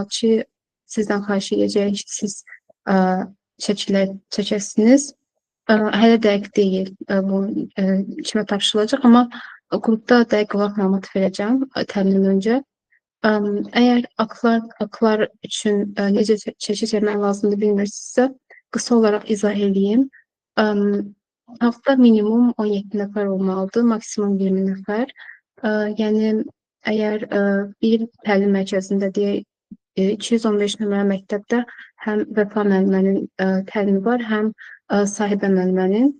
ki, sizdən xahiş edəcəyik ki, siz şəkillər çəkəsiniz. Hələ dəqiq deyil bu kimə tapşırılacaq, amma qrupda dəqiq olaraq məlumat verəcəm təlimdən öncə. Əgər aktlar üçün necə şəkil çəkmək lazımdır bilmirsinizsə, qısa olaraq izah edeyim. Hafta minimum 17 nəfər olmalıdır, maksimum 20 nəfər. Yəni, əgər bir təlim mərkəzində deyək, 215 nömrə məktəbdə həm Vəfa müəllimənin təlimi var, həm Sahibə müəllimənin.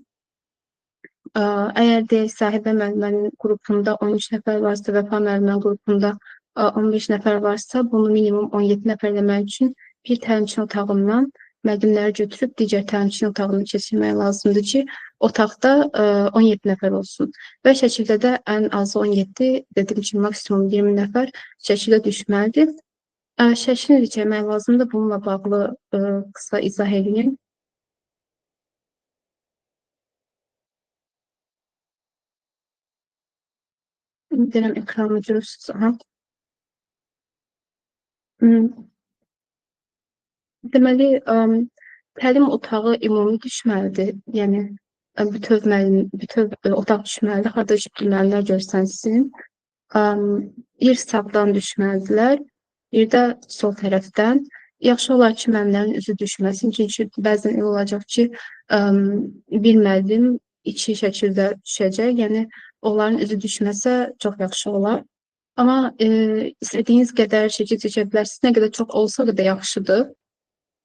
Əgər deyək, Sahibə müəllimənin qrupunda 13 nəfər varsa, Vəfa müəllimənin qrupunda 15 nəfər varsa, bunu minimum 17 nəfər eləmək üçün bir təlimçinin otağından müəllimləri götürüb digər təlimçinin otağına keçirmək lazımdır ki, otaqda 17 nəfər olsun. Və şəkildə də ən azı 17, dediyim kimi maksimum 20 nəfər şəkildə düşməlidir. Şəkil necə çəkmək lazımdır? Bununla bağlı qısa izah edeyim. Deyirəm, ekranı görürsünüz. Aha. Deməli, təlim otağı ümumi düşməlidir. Yəni, bütöv müəllim, bütöv otaq düşməlidir. Harada müəllimlər görsənsin. Bir sağdan düşməlidirlər, bir də sol tərəfdən. Yaxşı olar ki, müəllimlərin üzü düşməsin. Çünki bəzən elə olacaq ki, bir müəllim iki şəkildə düşəcək. Yəni, onların üzü düşməsə çox yaxşı olar. Amma istədiyiniz qədər şəkil çəkə bilərsiniz. Nə qədər çox olsa o qədər yaxşıdır.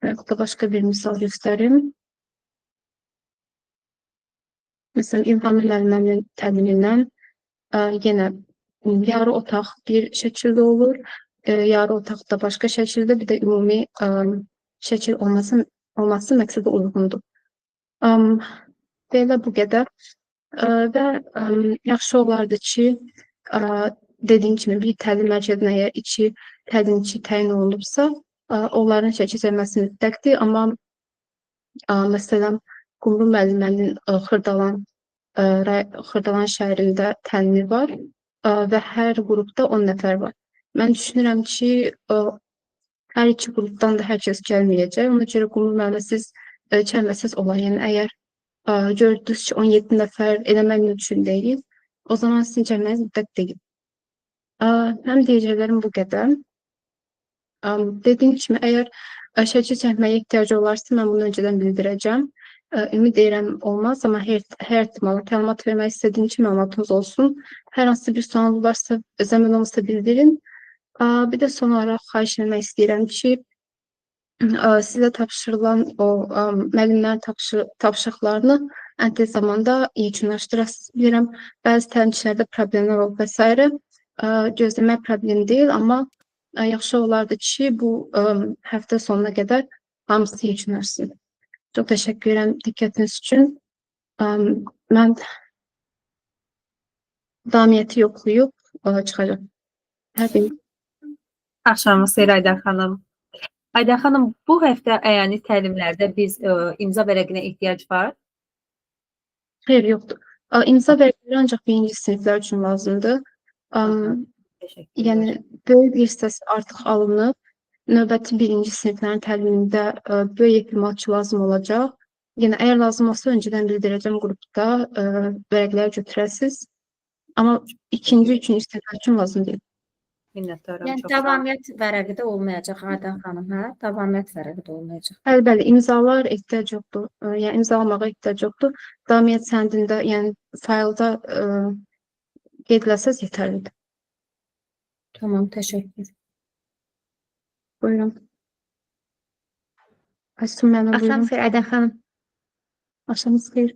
Burada başqa bir misal göstərim. Məsələn, İlham müəllimənin təlimindən yenə yarı otaq bir şəkildə olur, yarı otaq da başqa şəkildə, bir də ümumi şəkil olması məqsədə uyğundur. Belə bu qədər. Və yaxşı olardı ki, dediyim kimi bir təlim mərkəzinə əgər iki təlimçi təyin olunubsa, onların şəkil çəkməsi mütləqdir, amma məsələn, Qumru müəllimənin Xırdalan şəhərində təlimi var və hər qrupda 10 nəfər var. Mən düşünürəm ki, hər iki qrupdan da hər kəs gəlməyəcək. Ona görə Qumru müəllimə siz çəkməsəz olar. Yəni, əgər gördünüz ki, 17 nəfər eləmək mümkün deyil, o zaman sizin çəkməniz mütləq deyil. Mənim deyəcəklərim bu qədər. Dediyim kimi, əgər şəkil çəkməyə ehtiyacı olarsa, mən bunu öncədən bildirəcəm. Ümid edirəm olmaz, amma hər ehtimala təlimat vermək istədiyim kimi məlumatınız olsun. Hər hansı bir sual varsa, zəhmət olmasa bildirin. Bir də son olaraq xahiş etmək istəyirəm ki, sizə tapşırılan o müəllimlərin tapşırıqlarını ən tez zamanda yekunlaşdırasınız. Bilirəm, bəzi təlimçilərdə problemlər olub və s. Gözləmək problem deyil, amma yaxşı olardı ki, bu həftə sonuna qədər hamısı yekunlaşsın. Çox təşəkkür edirəm diqqətiniz üçün. Mən davamiyyəti yoxlayıb çıxacağam. Hər bir Axşamınız xeyir Aydan xanım. Aydan xanım, bu həftə əyani təlimlərdə biz imza vərəqinə ehtiyac var? Xeyr, yoxdur. İmza vərəqləri ancaq birinci siniflər üçün lazımdır. Yəni, böyük bir hissəsi artıq alınıb. Növbəti birinci siniflərin təlimində böyük ehtimal ki, lazım olacaq. Yəni, əgər lazım olsa, öncədən bildirəcəm qrupda, vərəqləri götürəsiniz. Amma ikinci, üçüncü siniflər üçün lazım deyil. Minnətdaram. Yəni, davamiyyət vərəqi də olmayacaq, Aydan xanım, hə? Davamiyyət vərəqi də olmayacaq. Bəli, bəli, imzalar ehtiyac yoxdur. Yəni, imzalamağa ehtiyac yoxdur. Davamiyyət sənədində, yəni, faylda qeyd eləsəz yetərlidir. Tamam, təşəkkür. Buyurun. Aysun müəllim, Axşam buyurun. xeyir Aydan xanım. Axşamınız xeyir.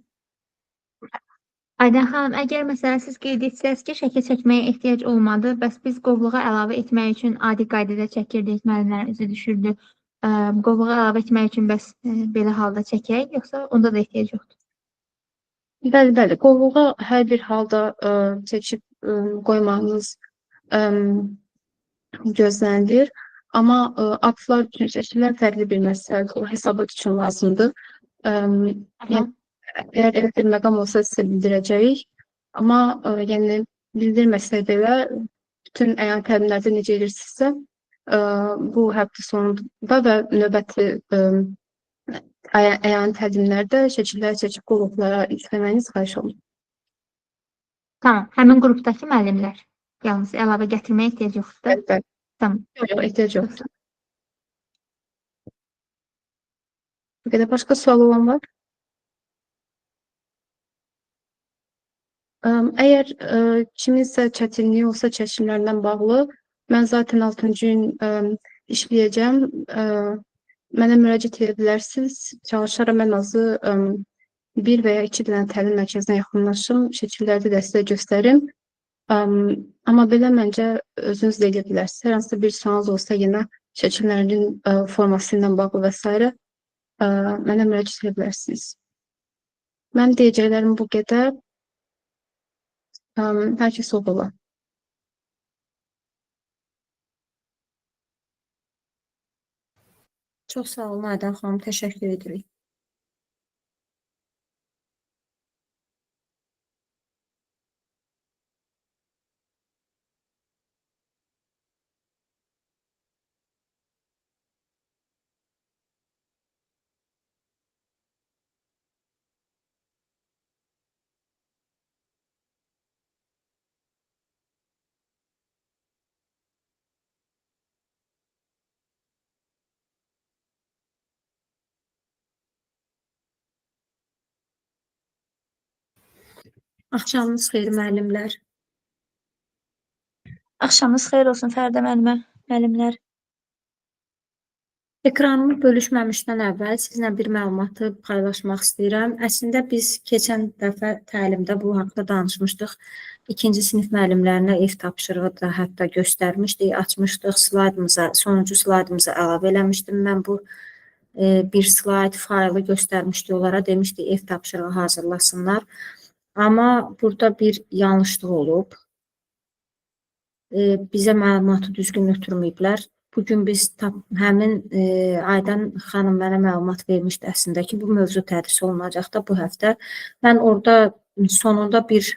Aydan xanım, əgər məsələn siz qeyd etsəz ki, şəkil çəkməyə ehtiyac olmadı, bəs biz qovluğa əlavə etmək üçün adi qaydada çəkirdik, müəllimlərin üzü düşürdü. Qovluğa əlavə etmək üçün bəs belə halda çəkək, yoxsa onda da ehtiyac yoxdur? Bəli, bəli, qovluğa hər bir halda çəkib qoymağınız gözlənilir. Amma aktlar üçün şəkillər fərqli bir məsələdir, o hesabat üçün lazımdır. Yəni, əgər elə bir məqam olsa sizə bildirəcəyik. Amma yəni, bildirməsək belə, bütün əyan təlimlərdə necə edirsinizsə, Bu həftə sonunda və növbəti əyani təlimlərdə şəkillər çəkib qovluqlara yükləməyiniz xahiş olunur. Tamam, həmin qrupdakı müəllimlər. Yalnız əlavə gətirməyə ehtiyac yoxdur da? Bəli, bəli. Tamam. Yox, yox, ehtiyac yoxdur. Bu qədər. Başqa sual olan var? Əgər kiminsə çətinliyi olsa çəkimlərlə bağlı, mən zaten 6-cı gün işləyəcəm. Mənə müraciət edə bilərsiniz. Çalışaram ən azı bir və ya 2 dənə təlim mərkəzinə yaxınlaşım, şəkillərdə də sizə göstərim. Amma belə məncə özünüz də eləyə bilərsiniz. Hər hansısa bir sualınız olsa yenə şəkillərin forması ilə bağlı və s. Mənə müraciət edə bilərsiniz. Mənim deyəcəklərim bu qədər. Hər kəs ola. Çox sağ olun Aydan xanım, təşəkkür edirik. Axşamınız xeyir müəllimlər. Axşamınız xeyir olsun Fərdə müəllimə, müəllimlər. Ekranımı bölüşməmişdən əvvəl sizinlə bir məlumatı paylaşmaq istəyirəm. Əslində biz keçən dəfə təlimdə bu haqda danışmışdıq. İkinci sinif müəllimlərinə ev tapşırığı da hətta göstərmişdik, açmışdıq. Slaydımıza, sonuncu slaydımıza əlavə eləmişdim. Mən bu bir slayd faylı göstərmişdik onlara, demişdik ev tapşırığı hazırlasınlar. Amma burada bir yanlışlıq olub. Bizə məlumatı düzgün ötürməyiblər. Bugün biz həmin Aydan xanım mənə məlumat vermişdi əslində ki, bu mövzu tədris olunacaq da bu həftə. Mən orada sonunda bir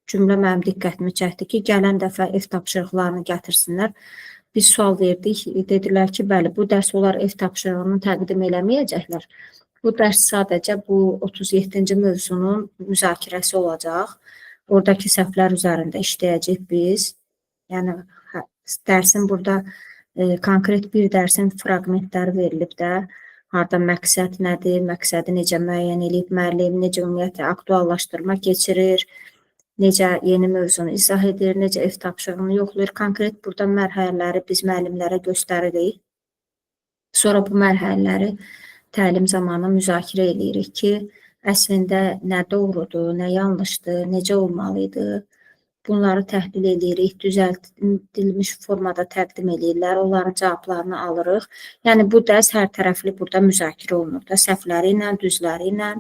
cümlə mənim diqqətimi çəkdi ki, gələn dəfə ev tapşırıqlarını gətirsinlər. Biz sual verdik, dedilər ki, bəli, bu dərs onlar ev tapşırığını təqdim eləməyəcəklər. Bu dərs sadəcə bu 37-ci mövzunun müzakirəsi olacaq. Oradakı səhvlər üzərində işləyəcək biz. Yəni, dərsin burada konkret bir dərsin fraqmentləri verilib də, harda məqsəd nədir, məqsədi necə müəyyən eləyib müəllim, necə ümumiyyətlə aktuallaşdırma keçirir, necə yeni mövzunu izah edir, necə ev tapşırığını yoxlayır. Konkret burada mərhələləri biz müəllimlərə göstəririk. Sonra bu mərhələləri təlim zamanı müzakirə eləyirik ki, əslində nə doğrudur, nə yanlışdır, necə olmalıydı. Bunları təhlil eləyirik, düzəldilmiş formada təqdim eləyirlər, onların cavablarını alırıq. Yəni, bu dərs hər tərəfli burada müzakirə olunur da, səhvləri ilə, düzləri ilə.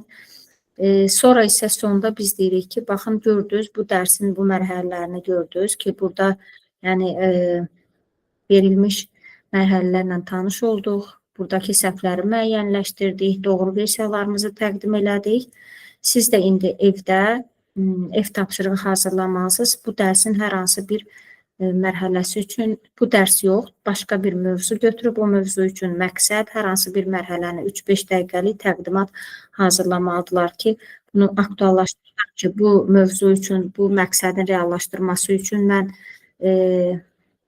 Sonra isə sonda biz deyirik ki, baxın, gördünüz, bu dərsin bu mərhələlərini gördünüz ki, burada yəni, verilmiş mərhələlərlə tanış olduq. Buradakı səhvləri müəyyənləşdirdik, doğru versiyalarımızı təqdim elədik. Siz də indi evdə ev tapşırığı hazırlamalısınız. Bu dərsin hər hansı bir mərhələsi üçün, bu dərs yox, başqa bir mövzu götürüb, o mövzu üçün məqsəd, hər hansı bir mərhələni 3-5 dəqiqəlik təqdimat hazırlamalıdırlar ki, bunu aktuallaşdırırlar ki, bu mövzu üçün, bu məqsədin reallaşdırması üçün mən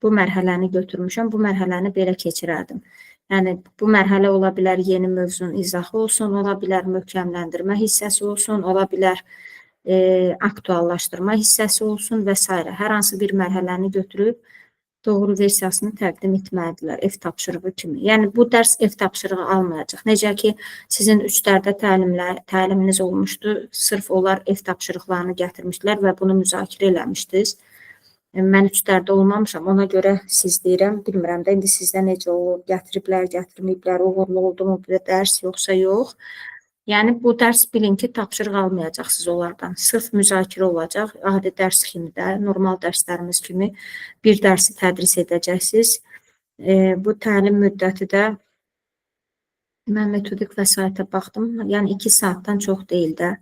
bu mərhələni götürmüşəm, bu mərhələni belə keçirərdim. Yəni, bu mərhələ ola bilər yeni mövzunun izahı olsun, ola bilər möhkəmləndirmə hissəsi olsun, ola bilər aktuallaşdırma hissəsi olsun və s. Hər hansı bir mərhələni götürüb doğru versiyasını təqdim etməlidirlər ev tapşırığı kimi. Yəni, bu dərs ev tapşırığı almayacaq. Necə ki, sizin 3 dərdə təliminiz olmuşdu, sırf onlar ev tapşırıqlarını gətirmişdilər və bunu müzakirə eləmişdiniz. Mən 3 dərdə olmamışam, ona görə siz deyirəm, bilmirəm də, indi sizdə necə olub, gətiriblər, gətirməyiblər, uğurlu oldu mu bu dərs, yoxsa yox. Yəni, bu dərs bilin ki, tapşırıq almayacaqsınız onlardan. Sırf müzakirə olacaq, adi dərs kimi də, normal dərslərimiz kimi bir dərsi tədris edəcəksiniz. Bu təlim müddəti də, mən metodik vəsaitə baxdım, yəni 2 saatdan çox deyil də.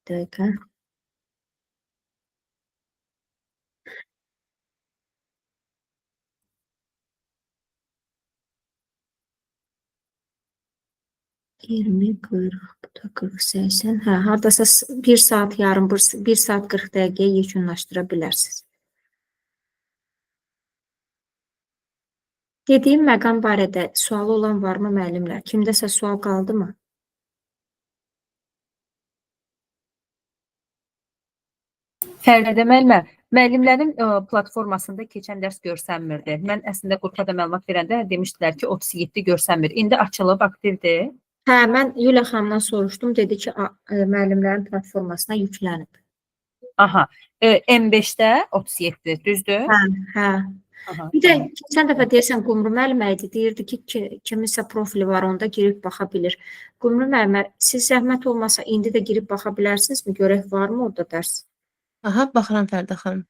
Bir dəqiqə. 20, 40, bu da 40, 80. Hə, hardasa 1 saat yarım, 1 saat 40 dəqiqəyə yekunlaşdıra bilərsiniz. Dediyim məqam barədə sualı olan varmı müəllimlər? Kimdəsə sual qaldı mı? Fərdə müəllimə, müəllimlərin platformasında keçən dərs görsənmirdi. Mən əslində qrupa da məlumat verəndə demişdilər ki, 37 görsənmir. İndi açılıb, aktivdir. Hə, mən Yuliya xanımdan soruşdum, dedi ki, müəllimlərin platformasına yüklənib. Aha, M5-də 37, düzdür? Hə, hə. Aha, Bir də keçən dəfə deyəsən Qumru müəllimə idi, deyirdi ki, kiminsə profili var, onda girib baxa bilir. Qumru müəllimə, siz zəhmət olmasa indi də girib baxa bilərsinizmi? Görək varmı orada dərs? Aha, baxıram Fərdə xanım.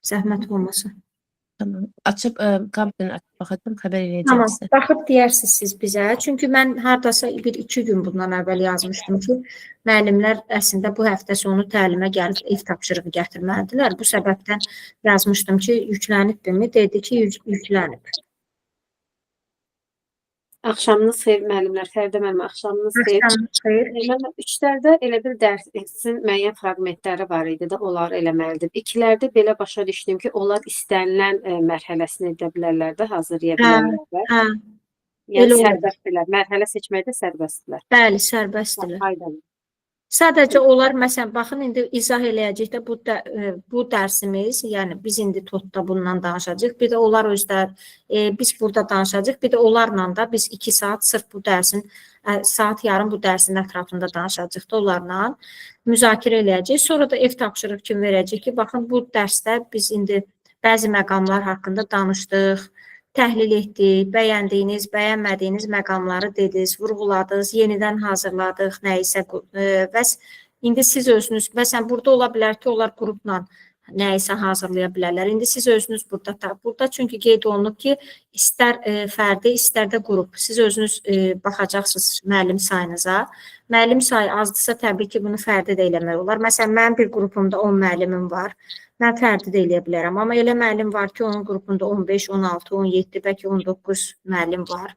Zəhmət olmasa. Tamam. Açıb kompüterini açıb baxacağam, xəbər eləyəcəm Tamam, sizə. baxıb deyərsiniz siz bizə. Çünki mən hardasa bir-iki gün bundan əvvəl yazmışdım ki, müəllimlər əslində bu həftə sonu təlimə gəlib ev tapşırığı gətirməlidirlər. Bu səbəbdən yazmışdım ki, yüklənibmi? Dedi ki, yüklənib. Axşamınız xeyir müəllimlər, Fərdə müəllimə, axşamınız xeyir. Axşamınız xeyir. Müəllimə, üçlərdə elə bir dərsin müəyyən fraqmentləri var idi də, onları eləməlidir. İkilərdə belə başa düşdüm ki, onlar istənilən mərhələsini edə bilərlər də, hazırlaya bilərlər də. Hə, Yəni elə olur. sərbəstdirlər, mərhələ seçməkdə sərbəstdirlər. Bəli, sərbəstdirlər. Aydın. Sadəcə onlar məsələn baxın indi izah eləyəcək də bu dərsimiz, yəni biz indi TOT-da bundan danışacağıq. Bir də onlar özləri biz burada danışacağıq. Bir də onlarla da biz 2 saat sırf bu dərsin saat yarım bu dərsin ətrafında danışacağıq da onlarla müzakirə eləyəcəyik. Sonra da ev tapşırıq kimi verəcəyik ki, baxın bu dərsdə biz indi bəzi məqamlar haqqında danışdıq, təhlil etdik, bəyəndiyiniz, bəyənmədiyiniz məqamları dediniz, vurğuladınız, yenidən hazırladıq nəyisə və indi siz özünüz, məsələn, burada ola bilər ki, onlar qrupla nəyisə hazırlaya bilərlər. İndi siz özünüz burada çünki qeyd olunub ki, istər fərdi, istər də qrup. Siz özünüz baxacaqsınız müəllim sayınıza. Müəllim sayı azdısa təbii ki, bunu fərdi də eləmək olar. Məsələn, mənim bir qrupumda 10 müəllimim var. Mən fərdi də eləyə bilərəm. Amma elə müəllim var ki, onun qrupunda 15, 16, 17, bəlkə 19 müəllim var.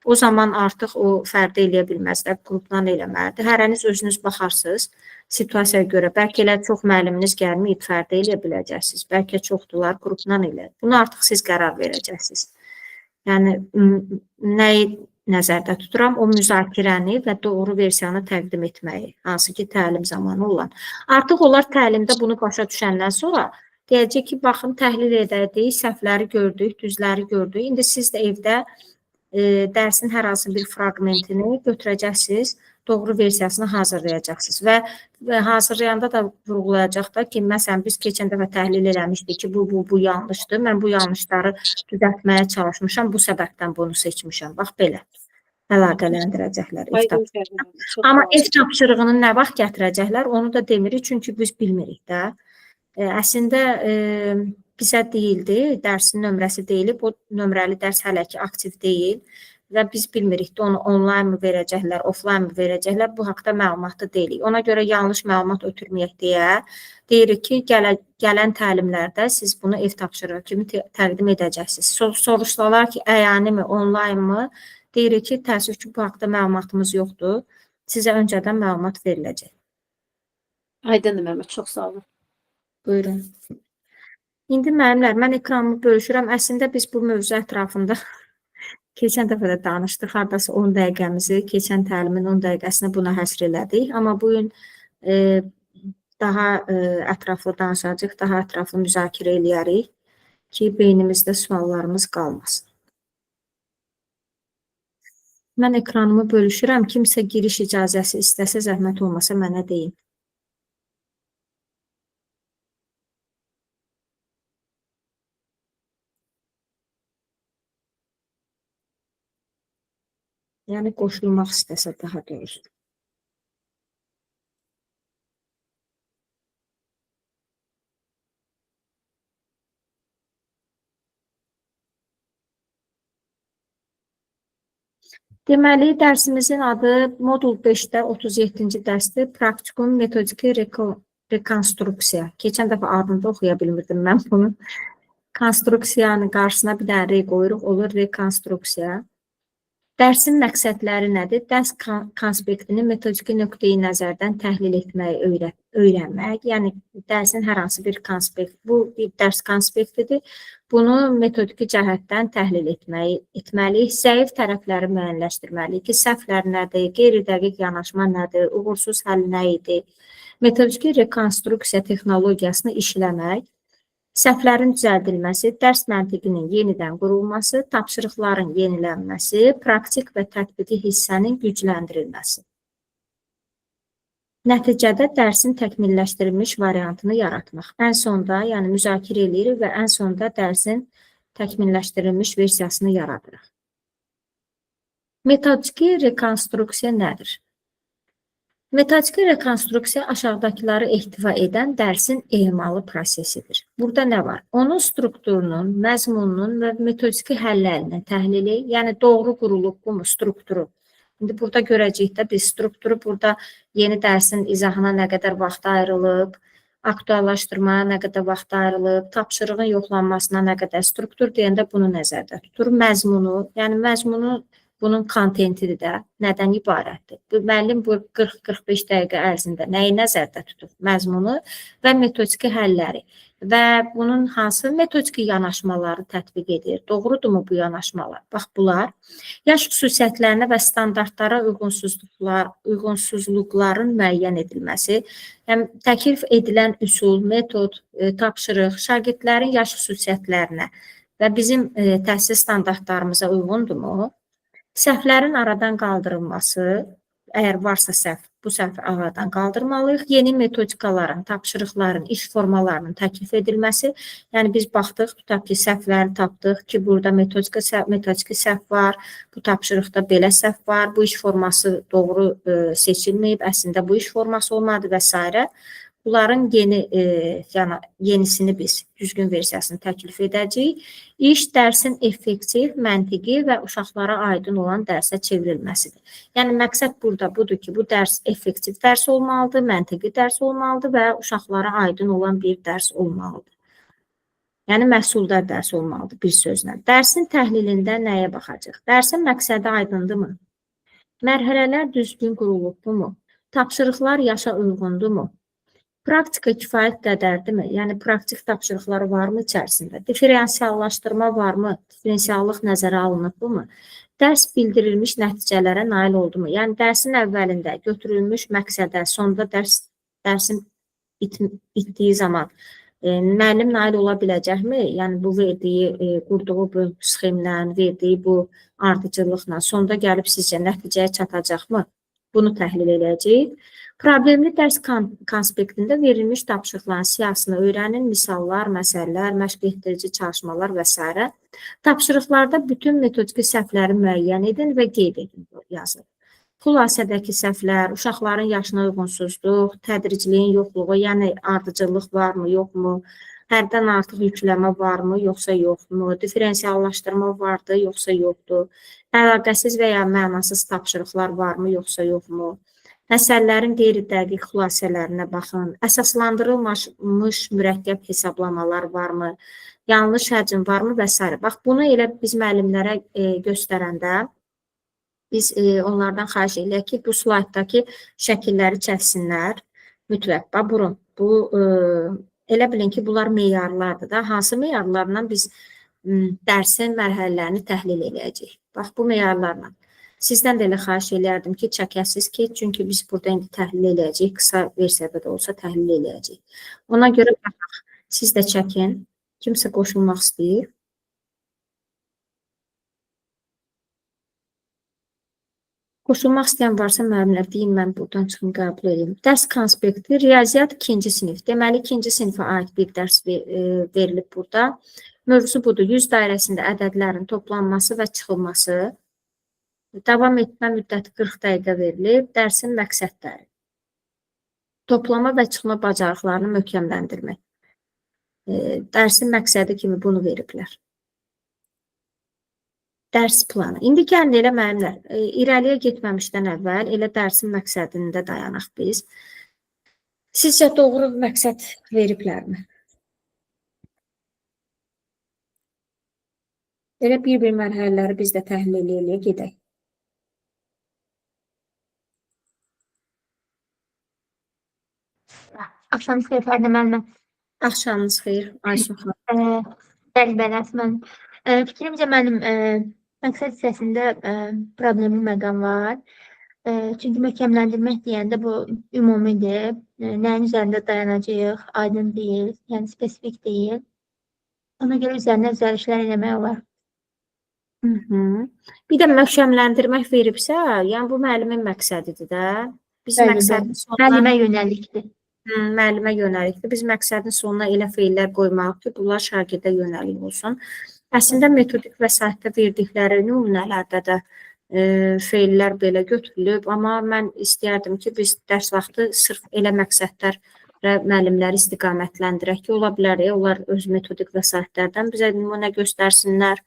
O zaman artıq o fərdi eləyə bilməzlər, qrupla eləməlidir. Hərəniz özünüz baxarsınız situasiyaya görə. Bəlkə elə çox müəlliminiz gəlməyib, fərdi eləyə biləcəksiniz. Bəlkə çoxdular, qrupla elə. Bunu artıq siz qərar verəcəksiniz. Yəni, nəyi nəzərdə tuturam? O müzakirəni və doğru versiyanı təqdim etməyi, hansı ki, təlim zamanı olan. Artıq onlar təlimdə bunu başa düşəndən sonra deyəcək ki, baxın, təhlil edərdik, səhvləri gördük, düzləri gördük. İndi siz də evdə dərsin hər hansı bir fraqmentini götürəcəksiniz, doğru versiyasını hazırlayacaqsınız və hazırlayanda da vurğulayacaq da ki, məsələn, biz keçən dəfə təhlil eləmişdik ki, bu yanlışdır, mən bu yanlışları düzəltməyə çalışmışam, bu səbəbdən bunu seçmişəm. Bax, belə əlaqələndirəcəklər ev tapşırığını. Amma ev tapşırığını nə vaxt gətirəcəklər, onu da demirik, çünki biz bilmirik də. Əslində, bizə deyildi, dərsin nömrəsi deyilib, o nömrəli dərs hələ ki aktiv deyil və biz bilmirik də onu onlayn mı verəcəklər, offline mı verəcəklər, bu haqda məlumatlı deyilik. Ona görə yanlış məlumat ötürməyək deyə deyirik ki, gələn təlimlərdə siz bunu ev tapşırığı kimi təqdim edəcəksiniz. Soruşsalar ki, əyani mi, onlayn mı, deyirik ki, təəssüf ki, bu haqda məlumatımız yoxdur, sizə öncədən məlumat veriləcək. Aydındır müəllimə, çox sağ olun. Buyurun. İndi müəllimlər, mən ekranımı bölüşürəm. Əslində biz bu mövzu ətrafında keçən dəfə də danışdıq. Hardasa 10 dəqiqəmizi, keçən təlimin 10 dəqiqəsini buna həsr elədik. Amma bu gün daha ətraflı danışacağıq, daha ətraflı müzakirə eləyərik ki, beynimizdə suallarımız qalmasın. Mən ekranımı bölüşürəm. Kimsə giriş icazəsi istəsə, zəhmət olmasa mənə deyin. Yəni, qoşulmaq istəsə daha doğrusu. Deməli, dərsimizin adı modul 5-də 37-ci dərsdir. Praktikum metodiki rekonstruksiya. Keçən dəfə adını da oxuya bilmirdim mən bunu. Konstruksiyanın qarşısına bir dənə R qoyuruq, olur rekonstruksiya. Dərsin məqsədləri nədir? Dərs konspektini metodiki nöqteyi nəzərdən təhlil etməyi öyrənmək. Yəni dərsin hər hansı bir konspekt, bu bir dərs konspektidir. Bunu metodiki cəhətdən təhlil etməliyik. Zəif tərəfləri müəyyənləşdirməliyik ki, səhvlər nədir, qeyri-dəqiq yanaşma nədir, uğursuz həll nə idi. Metodiki rekonstruksiya texnologiyasını işləmək, səhvlərin düzəldilməsi, dərs məntiqinin yenidən qurulması, tapşırıqların yenilənməsi, praktik və tətbiqi hissənin gücləndirilməsi. Nəticədə dərsin təkmilləşdirilmiş variantını yaratmaq. Ən sonda, yəni müzakirə eləyirik və ən sonda dərsin təkmilləşdirilmiş versiyasını yaradırıq. Metodiki rekonstruksiya nədir? Metodiki rekonstruksiya aşağıdakıları ehtiva edən dərsin emalı prosesidir. Burada nə var? Onun strukturunun, məzmununun və metodiki həllərinin təhlili, yəni doğru qurulub bu mu strukturu? İndi burada görəcəyik də biz strukturu burada yeni dərsin izahına nə qədər vaxt ayrılıb, aktuallaşdırmaya nə qədər vaxt ayrılıb, tapşırığın yoxlanmasına nə qədər, struktur deyəndə bunu nəzərdə tutur. Məzmunu, yəni məzmunu bunun kontentidir də, nədən ibarətdir? Bu, müəllim bu 40-45 dəqiqə ərzində nəyi nəzərdə tutub? Məzmunu və metodiki həlləri və bunun hansı metodiki yanaşmaları tətbiq edir? Doğrudurmu bu yanaşmalar? Bax, bunlar yaş xüsusiyyətlərinə və standartlara uyğunsuzluqların müəyyən edilməsi, yəni təklif edilən üsul, metod, tapşırıq şagirdlərin yaş xüsusiyyətlərinə və bizim təhsil standartlarımıza uyğundurmu? Səhvlərin aradan qaldırılması, əgər varsa səhv, bu səhvi aradan qaldırmalıyıq. Yeni metodikaların, tapşırıqların, iş formalarının təklif edilməsi. Yəni biz baxdıq, tutaq ki, səhvləri tapdıq ki, burada metodiki səhv var, bu tapşırıqda belə səhv var, bu iş forması doğru seçilməyib, əslində bu iş forması olmadı və s. Bunların yenisini biz düzgün versiyasını təklif edəcəyik. İş dərsin effektiv, məntiqi və uşaqlara aydın olan dərsə çevrilməsidir. Yəni məqsəd burada budur ki, bu dərs effektiv dərs olmalıdır, məntiqi dərs olmalıdır və uşaqlara aydın olan bir dərs olmalıdır. Yəni məhsuldar dərs olmalıdır bir sözlə. Dərsin təhlilində nəyə baxacaq? Dərsin məqsədi aydındırmı? Mərhələlər düzgün qurulubmu? Tapşırıqlar yaşa uyğundurmu? Praktika kifayət qədərdirmi? Yəni praktik tapşırıqları varmı içərisində? Diferensiallaşdırma varmı? Diferensiallıq nəzərə alınıbmı? Dərs bildirilmiş nəticələrə nail oldumu? Yəni dərsin əvvəlində götürülmüş məqsədə, sonda dərsin bitdiyi zaman müəllim nail ola biləcəkmi? Yəni bu verdiyi, qurduğu bu sxemlə, verdiyi bu ardıcıllıqla sonda gəlib sizcə nəticəyə çatacaqmı? Bunu təhlil edəcəyik. Problemli dərs konspektində verilmiş tapşırıqların siyahısını öyrənin, misallar, məsələlər, məşq etdirici çalışmalar və s. Tapşırıqlarda bütün metodiki səhvləri müəyyən edin və qeyd edin, yazın. Xülasədəki səhvlər, uşaqların yaşına uyğunsuzluq, tədriciliyin yoxluğu, yəni ardıcıllıq varmı, yoxmu, həddən artıq yükləmə varmı, yoxsa yoxmu, diferensiallaşdırma vardı, yoxsa yoxdur, əlaqəsiz və ya mənasız tapşırıqlar varmı, yoxsa yoxmu, əsərlərin qeyri-dəqiq xülasələrinə baxın, əsaslandırılmış mürəkkəb hesablamalar varmı, yanlış həcm varmı və s. Bax, bunu elə biz müəllimlərə göstərəndə biz onlardan xahiş eləyək ki, bu slayddakı şəkilləri çəksinlər mütləq. Bax, burun, bu, elə bilin ki, bunlar meyarlardır da. Hansı meyarlarla biz dərsin mərhələlərini təhlil eləyəcəyik? Bax, bu meyarlarla. Sizdən də elə xahiş eləyərdim ki, çəkəsiz ki, çünki biz burada indi təhlil eləyəcəyik, qısa versiyada da olsa təhlil eləyəcəyik. Ona görə baxaq, siz də çəkin, kimsə qoşulmaq istəyir. Qoşulmaq istəyən varsa müəllimlər, deyin, mən buradan çıxım, qəbul edeyim. Dərs konspekti, riyaziyyat 2-ci sinif. Deməli, 2-ci sinifə aid bir dərs verilib burada. Mövzu budur, 100 dairəsində ədədlərin toplanması və çıxılması. Davam etmə müddəti 40 dəqiqə verilib. Dərsin məqsədləri. Toplama və çıxma bacarıqlarını möhkəmləndirmək. Dərsin məqsədi kimi bunu veriblər. Dərs planı. İndi gəlin elə müəllimlər, irəliyə getməmişdən əvvəl elə dərsin məqsədində dayanaq biz. Sizcə doğru məqsəd veriblərmi? Elə bir-bir mərhələləri biz də təhlil eləyə gedək. Axşamınız xeyir Fərdə müəllimə. Axşamınız xeyir Aysun xanım. Bəli, bəli, Aysun müəllim. Fikrimcə mənim məqsəd hissəsində problemli məqam var. Çünki möhkəmləndirmək deyəndə bu ümumidir. Nəyin üzərində dayanacağıq, aydın deyil, yəni spesifik deyil. Ona görə üzərinə düzəlişlər eləmək olar. Hı -hı. Bir də möhkəmləndirmək veribsə, yəni bu müəllimin məqsədidir də. Biz Bəli, məqsədin sonuna Müəllimə yönəlikdir. Müəllimə yönəlikdir. Biz məqsədin sonuna elə feillər qoymalıyıq ki, bunlar şagirdə yönəlik olsun. Əslində metodik vəsaitdə verdikləri nümunələrdə də feillər belə götürülüb, amma mən istəyərdim ki, biz dərs vaxtı sırf elə məqsədlərə müəllimləri istiqamətləndirək ki, ola bilər, onlar öz metodik vəsaitlərdən bizə nümunə göstərsinlər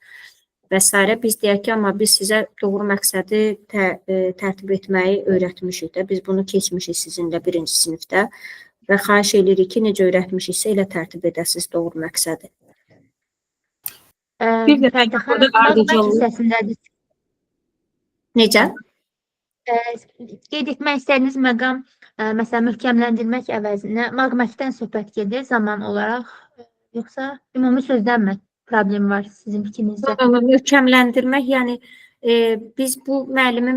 və sairə. Biz deyək ki, amma biz sizə doğru məqsədi tərtib etməyi öyrətmişik də. Biz bunu keçmişik sizinlə birinci sinifdə və xahiş edirik ki, necə öyrətmişiksə elə tərtib edəsiniz doğru məqsədi. Bir də Fərdə burada xanım, ardıcıllıq- hissəsindədir. Necə? Qeyd etmək istədiyiniz məqam, məsələn, möhkəmləndirmək əvəzinə maqməkdən söhbət gedir zaman olaraq, yoxsa ümumi sözdənmi problem var sizin fikrinizdə? Möhkəmləndirmək, yəni biz bu müəllimi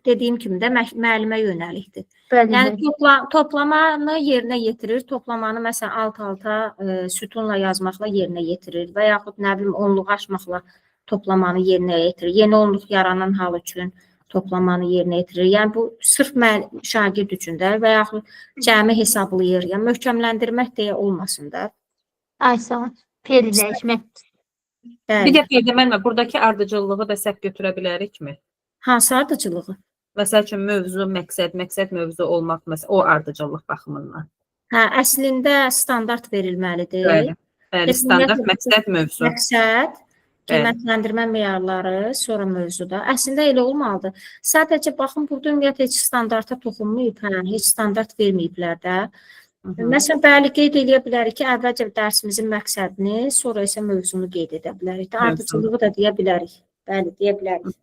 dediyim kimi də müəllimə yönəlikdir. Bəli, Yəni bəli. toplamanı yerinə yetirir. Toplamanı məsələn alt-alta sütunla yazmaqla yerinə yetirir və yaxud nə bilim onluğu aşmaqla toplamanı yerinə yetirir. Yeni onluq yaranan hal üçün toplamanı yerinə yetirir. Yəni bu sırf şagird üçün də və yaxud cəmi hesablayır. Yəni möhkəmləndirmək deyə olmasın da. Ay, sağ olun. Fe'li dəyişmək. Bəli. Bir də Fərdə müəllimə, buradakı ardıcıllığı da səhv götürə bilərikmi? Hansı ardıcıllığı? Məsəl üçün mövzu, məqsəd, məqsəd mövzu olmaq, məsələn, o ardıcıllıq baxımından. Hə, əslində standart verilməlidir. Bəli. Bəli, standart məqsəd mövzu. Məqsəd, qiymətləndirmə meyarları, sonra mövzuda. Əslində elə olmalıdır. Sadəcə baxın, burada ümumiyyətlə heç standarta toxunmayıb, hə, heç standart verməyiblər də. Məsələn, bəli, qeyd eləyə bilərik ki, əvvəlcə dərsimizin məqsədini, sonra isə mövzunu qeyd edə bilərik də. Ardıcıllığı da deyə bilərik. Bəli, deyə bilərik.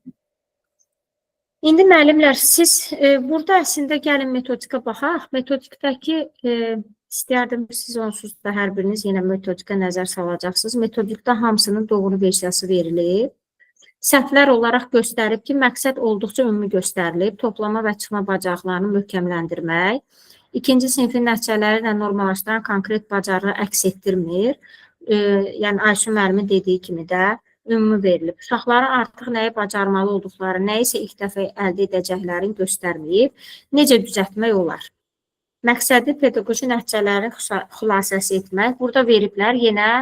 İndi müəllimlər, siz burada əslində gəlin metodika baxaq. Metodikdəki istəyərdim siz onsuz da hər biriniz yenə metodika nəzər salacaqsınız. Metodikdə hamısının doğru versiyası verilib. Səhvlər olaraq göstərib ki, məqsəd olduqca ümumi göstərilib. Toplama və çıxma bacarıqlarını möhkəmləndirmək. İkinci sinifin nəticələri ilə normallaşdıran konkret bacarığı əks etdirmir. Yəni Aysun müəllimin dediyi kimi də ümumi verilib. Uşaqlara artıq nəyi bacarmalı olduqları, nəyisə ilk dəfə əldə edəcəklərini göstərməyib. Necə düzəltmək olar? Məqsədi pedaqoji nəticələrin xülasəsi etmək. Burada veriblər yenə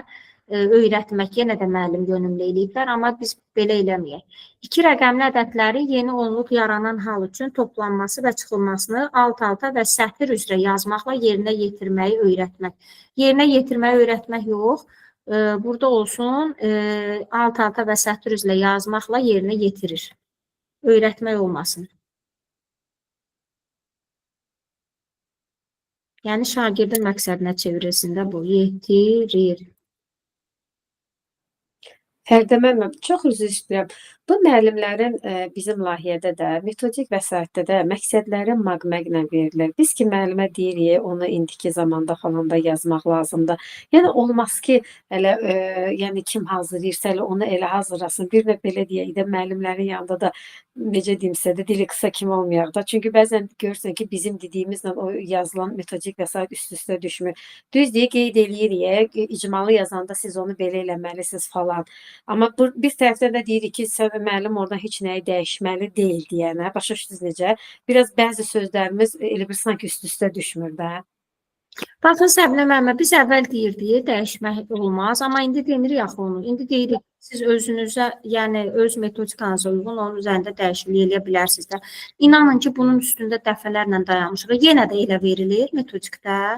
öyrətmək, yenə də müəllim yönümlü eləyiblər, amma biz belə eləməyək. İki rəqəmli ədədləri yeni onluq yaranan hal üçün toplanması və çıxılmasını alt-alta və sətir üzrə yazmaqla yerinə yetirməyi öyrətmək. Yerinə yetirməyi öyrətmək yox, burada olsun, alt-alta və sətir üzrə yazmaqla yerinə yetirir. Öyrətmək olmasın. Yəni, şagirdin məqsədinə çevrilsin də bu, yetirir. Fərdə müəllim, çox üzr istəyirəm. Bu müəllimlərin bizim layihədə də, metodik vəsaitdə də məqsədləri maqməqlə verilir. Biz ki, müəllimə deyirik, onu indiki zamanda falan da yazmaq lazımdır. Yəni, olmaz ki, elə, yəni kim hazırlayırsa, elə onu elə hazırlasın. Bir də belə deyək də, müəllimlərin yanında da, necə deyim sizə də, dili qısa kimi olmayaq da. Çünki bəzən görürsən ki, bizim dediyimizlə o yazılan metodik vəsait üst-üstə düşmür. Düz deyə qeyd eləyirik, icmalı yazanda siz onu belə eləməlisiniz falan. Amma bir tərəfdən də deyirik ki, sən müəllim oradan heç nəyi dəyişməli deyil deyənə. Başa düşdünüz necə? Biraz bəzi sözlərimiz elə bir sanki üst-üstə düşmür də. Baxın Səbinə müəllimə, biz əvvəl deyirdik, dəyişmək olmaz, amma indi demirik axı onu. İndi deyirik, siz özünüzə, yəni öz metodikanıza uyğun onun üzərində dəyişiklik eləyə bilərsiniz də. İnanın ki, bunun üstündə dəfələrlə dayanmışıq. Yenə də elə verilir metodikdə.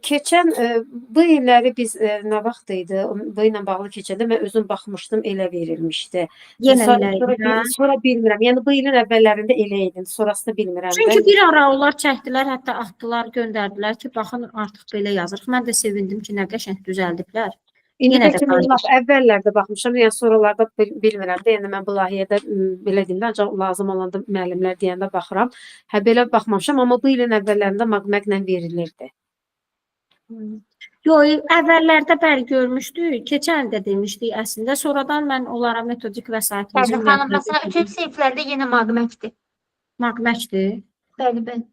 Keçən bu illəri biz nə vaxt idi, bu ilə bağlı keçəndə mən özüm baxmışdım, elə verilmişdi. Yenə elə idi, hə? Sonra bilmirəm. Yəni bu ilin əvvəllərində elə idi, sonrasını bilmirəm də. Çünki bir ara onlar çəkdilər, hətta atdılar, göndərdilər ki, baxın artıq belə yazırıq. Mən də sevindim ki, nə qəşəng düzəldiblər. İndi Yenə də bəlkə mən lap əvvəllərdə baxmışam, yəni sonralarda bilmirəm də, yəni mən bu layihədə belə deyim də, ancaq lazım olanda müəllimlər deyəndə baxıram. Hə belə baxmamışam, amma bu ilin əvvəllərində MAQMAQ-la verilirdi. Yox, əvvəllərdə bəli görmüşdük, keçən il də demişdik əslində. Sonradan mən onlara metodik vəsaitimizi Fərdə xanım, məsələn, üçüncü siniflərdə yenə MAQMAQ-dir. MAQMAQ-dir. Bəli, bəli.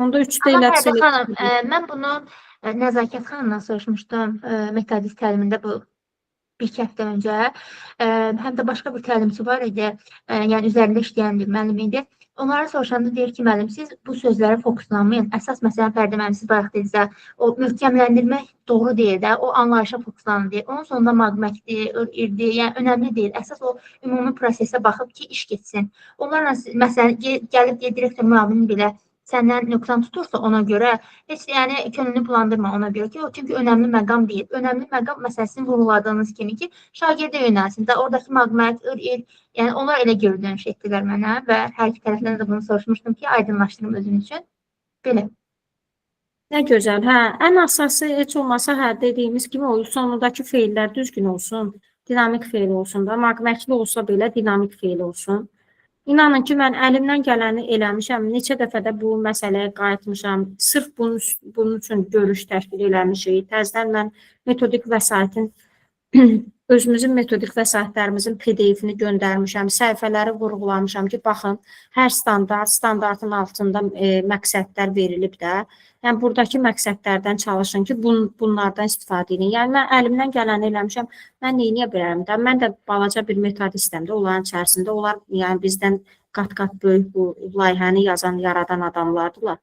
Onda 3-də Amma elədirsə Fərdə xanım, mən bunu Nəzakət xanımdan soruşmuşdum metodist təlimində bu bir iki həftə öncə. Həm də başqa bir təlimçi var idi, yəni üzərində işləyən bir müəllim idi. Onlara soruşanda deyir ki, müəllim, siz bu sözlərə fokuslanmayın. Əsas məsələn, Fərdə müəllim, siz bayaq dedinizə, o möhkəmləndirmək doğru deyil də, o anlayışa fokuslanın deyir. Onun sonunda MAQMAQ-dir, IRdir, yəni önəmli deyil. Əsas o ümumi prosesə baxıb ki, iş getsin. Onlarla məsələn, gəlib deyə direktor müavini belə səndən nöqsan tutursa ona görə heç yəni könlünü bulandırma ona görə ki, o çünki önəmli məqam deyil. Önəmli məqam məsələsini vurğuladığınız kimi ki, şagirdə yönəlsin də oradakı MAQMAQ, IR, yəni onlar elə geri dönüş etdilər mənə və hər iki tərəfdən də bunu soruşmuşdum ki, aydınlaşdırım özüm üçün. Belə. Nə gözəl, hə. Ən əsası heç olmasa hə dediyimiz kimi o sonundakı feillər düzgün olsun, dinamik feil olsun da, MAQMAQ-li olsa belə dinamik feil olsun. İnanın ki, mən əlimdən gələni eləmişəm, neçə dəfə də bu məsələyə qayıtmışam. Sırf bunun üçün görüş təşkil eləmişik. Təzədən mən metodik vəsaitin, özümüzün metodik vəsaitlərimizin PDF-ni göndərmişəm, səhifələri vurğulamışam ki, baxın, hər standart, standartın altında məqsədlər verilib də. Yəni, buradakı məqsədlərdən çalışın ki, bunlardan istifadə edin. Yəni, mən əlimdən gələni eləmişəm, mən neyniyə bilərəm də? Mən də balaca bir metodistəm də onların içərisində. Onlar, yəni, bizdən qat-qat böyük bu layihəni yazan, yaradan adamlardılar.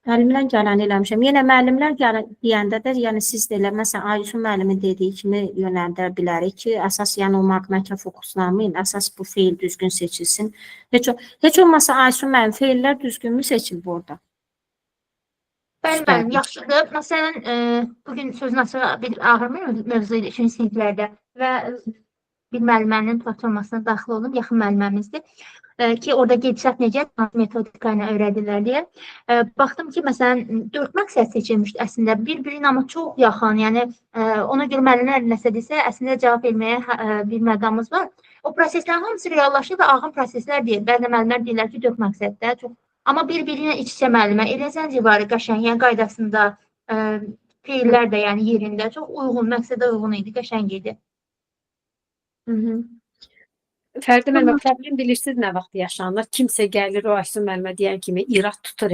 Əlimdən gələni eləmişəm. Yenə müəllimlər deyəndə də, yəni siz də elə, məsələn, Aysun müəllimin dediyi kimi yönəldə bilərik ki, əsas yəni o MAQMAQ-a fokuslanmayın, əsas bu feil düzgün seçilsin. Heç olmasa Aysun müəllim, feillər düzgünmü seçilib orada? Bəli, müəllim, yaxşıdır. Məsələn, bugün sözün açığı bir ağır mövzu idi 3-cü siniflərdə və bir müəllimənin platformasına daxil oldum, yaxın müəlliməmizdir ki, orada gedişat necə, hansı metodika ilə öyrədirlər deyə. Baxdım ki, məsələn, 4 məqsəd seçilmişdi əslində, bir-birinin amma çox yaxın, yəni ona görə müəllimlər nəsə desə, əslində cavab verməyə bir məqamımız var. O proseslərin hamısı reallaşır və ağın proseslər deyil. Bəzən müəllimlər deyirlər ki, 4 məqsəddə çox, amma bir-birinə iç-içə müəllimə, elə zəncirvarı qəşəng, yəni qaydasında, feillər də yəni yerində çox uyğun, məqsədə uyğun idi, qəşəng idi. Fərdə müəllimə, problem bilirsiniz nə vaxt yaşanır? Kimsə gəlir o Aysun müəllimə deyən kimi irad tutur,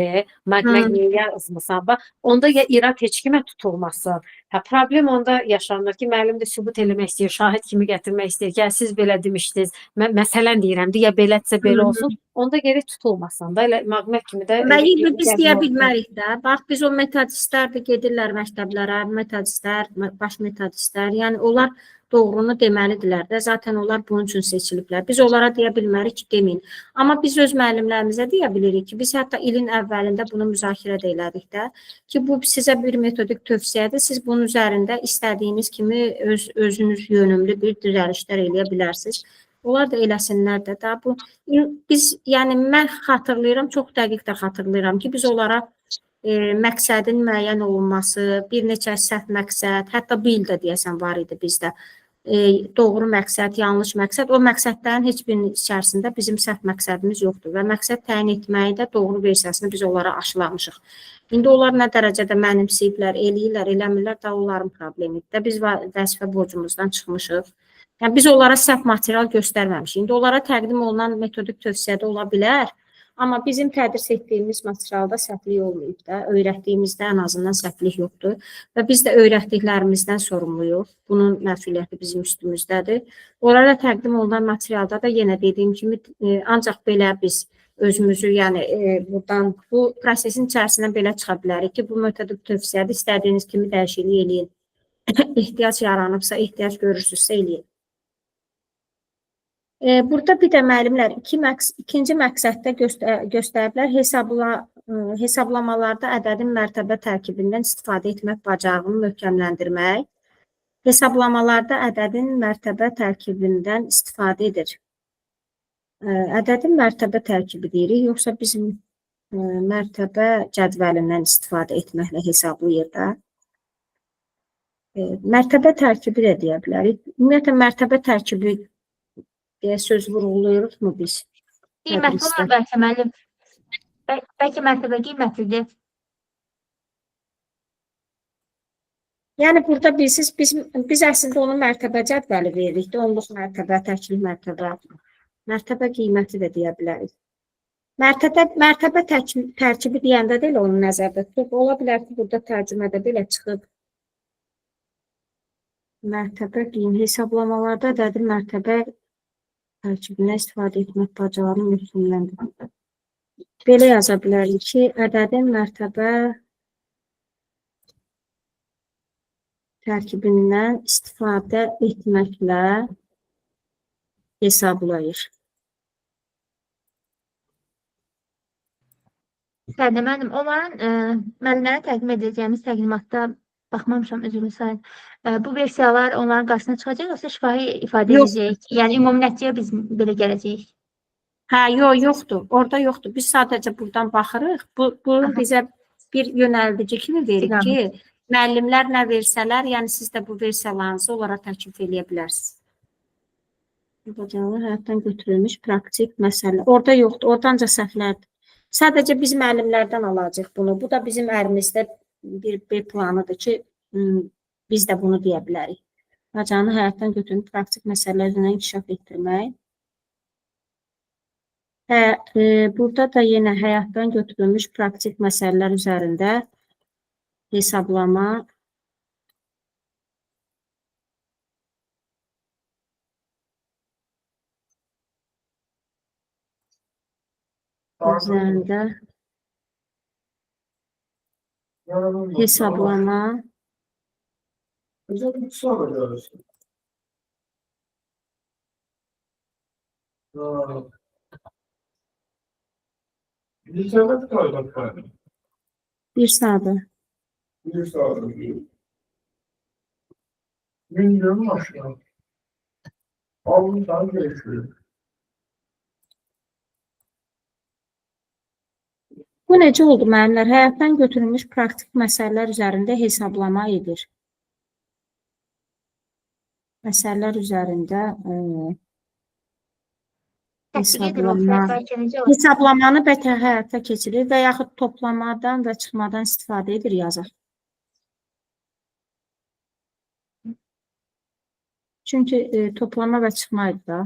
MAQMAQ niyə yazmısan? Bax, onda ya irad heç kimə tutulmasın. Hə, problem onda yaşanır ki, müəllim də sübut eləmək istəyir, şahid kimi gətirmək istəyir ki, siz belə demişdiniz, mən məsələn deyirəm, ya belədirsə belə olsun, onda gerək tutulmasın da, elə MAQMAQ kimi də. Və biz deyə bilmərik də. Bax, biz o metodistlər də gedirlər məktəblərə, metodistlər, baş metodistlər, yəni onlar doğrunu deməlidirlər də. Zaten onlar bunun üçün seçiliblər. Biz onlara deyə bilmərik ki, deməyin. Amma biz öz müəllimlərimizə deyə bilirik ki, biz hətta ilin əvvəlində bunu müzakirə də elədik də ki, bu sizə bir metodik tövsiyədir. Siz bunun üzərində istədiyiniz kimi özünüz yönümlü bir düzəlişlər eləyə bilərsiniz. Onlar da eləsinlər də. Daha bu, biz, yəni mən xatırlayıram, çox dəqiq də xatırlayıram ki, biz onlara məqsədin müəyyən olunması, bir neçə səhv məqsəd, hətta bu il də deyəsən var idi bizdə. Doğru məqsəd, yanlış məqsəd, o məqsədlərin heç birinin içərisində bizim səhv məqsədimiz yoxdur və məqsəd təyin etməyi də doğru versiyasını biz onlara aşılamışıq. İndi onlar nə dərəcədə mənimsəyiblər, eləyirlər, eləmirlər, da onların problemidir də. Biz vəzifə borcumuzdan çıxmışıq. Yəni, biz onlara səhv material göstərməmişik. İndi onlara təqdim olunan metodik tövsiyədə ola bilər, amma bizim tədris etdiyimiz materialda səhvlik olmayıb da, öyrətdiyimizdə ən azından səhvlik yoxdur və biz də öyrətdiklərimizdən sorumluyuq. Bunun məsuliyyəti bizim üstümüzdədir. Onlara təqdim olunan materialda da yenə dediyim kimi, ancaq belə biz özümüzü, yəni buradan bu prosesin içərisindən belə çıxa bilərik ki, bu metodik tövsiyədə istədiyiniz kimi dəyişiklik eləyin. ehtiyac yaranıbsa, ehtiyac görürsünüzsə eləyin. Burada bir də müəllimlər ikinci məqsəddə göstəriblər hesablamalarda ədədin mərtəbə tərkibindən istifadə etmək bacarığını möhkəmləndirmək. Hesablamalarda ədədin mərtəbə tərkibindən istifadə edir. Ədədin mərtəbə tərkibi deyirik, yoxsa bizim mərtəbə cədvəlindən istifadə etməklə hesablayır da. Mərtəbə tərkibi də deyə bilərik. Ümumiyyətlə, mərtəbə tərkibi deyə söz vurğulayırıqmı biz? Qiyməti olar bəlkə müəllim. Bəlkə mərtəbə qiymətidir. Yəni, burada bilirsiniz, biz əslində onun mərtəbə cədvəli veririk də, onluq mərtəbə, təklik mərtəbə, mərtəbə qiyməti də deyə bilərik. Mərtəbə tərkibi deyəndə də elə onu nəzərdə tutub. Ola bilər ki, burada tərcümədə belə çıxıb. Mərtəbə qiyməti hesablamalarda ədədi mərtəbə tərkibindən istifadə etmək bacalarını mümkünləndirir. Belə yaza bilərik ki, ədədin mərtəbə tərkibindən istifadə etməklə hesablayır. Fərdə müəllim, onların müəllimlərə təqdim edəcəyimiz təqdimatda baxmamışam, üzrlü sayın. Bu versiyalar onların qarşısına çıxacaq, yoxsa şifahi ifadə edəcəyik? Yəni, ümumi nəticəyə biz belə gələcəyik? Hə, yox, yoxdur. Orada yoxdur. Biz sadəcə buradan baxırıq. Bu bizə bir yönəldici kimi verir ki, müəllimlər nə versələr, yəni siz də bu versiyalarınızı onlara təklif eləyə bilərsiniz. Bacalar həyatdan götürülmüş praktik məsələ. Orada yoxdur, orada ancaq səhvlərdir. Sadəcə biz müəllimlərdən alacağıq bunu. Bu da bizim əlimizdə bir B planıdır ki, biz də bunu deyə bilərik. Bacanı həyatdan götürülmüş praktik məsələlərlə inkişaf etdirmək. Hə, burada da yenə həyatdan götürülmüş praktik məsələlər üzərində hesablama üzərində hesablama bir saniye. Bir saat. Bilmiyorum aşağı. Avrupa geçiyor. Bu necə oldu müəllimlər? Həyatdan götürülmüş praktik məsələlər üzərində hesablama edir. Məsələlər üzərində hesablamanı bəlkə həyata keçirir və yaxud toplamadan və çıxmadan istifadə edir yazar. Çünki toplama və çıxma idi da.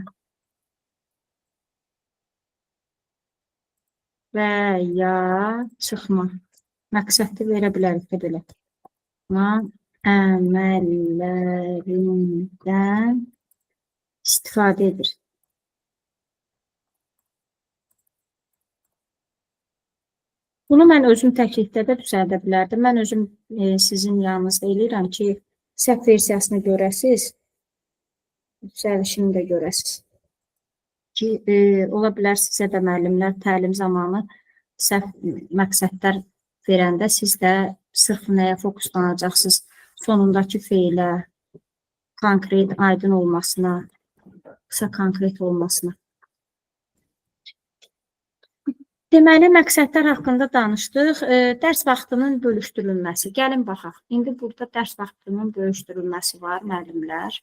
Və ya çıxma. Məqsədli verə bilərik də belə. Əməllərindən istifadə edir. Bunu mən özüm təklikdə də düzəldə bilərdim. Mən özüm sizin yanınızda eləyirəm ki, səhv versiyasını görəsiniz, düzəlişini də görəsiniz. Ki, ola bilər sizə də müəllimlər təlim zamanı səhv məqsədlər verəndə siz də sırf nəyə fokuslanacaqsınız? Sonundakı feilə, konkret, aydın olmasına, qısa konkret olmasına. Deməli, məqsədlər haqqında danışdıq. Dərs vaxtının bölüşdürülməsi. Gəlin baxaq. İndi burada dərs vaxtının bölüşdürülməsi var, müəllimlər.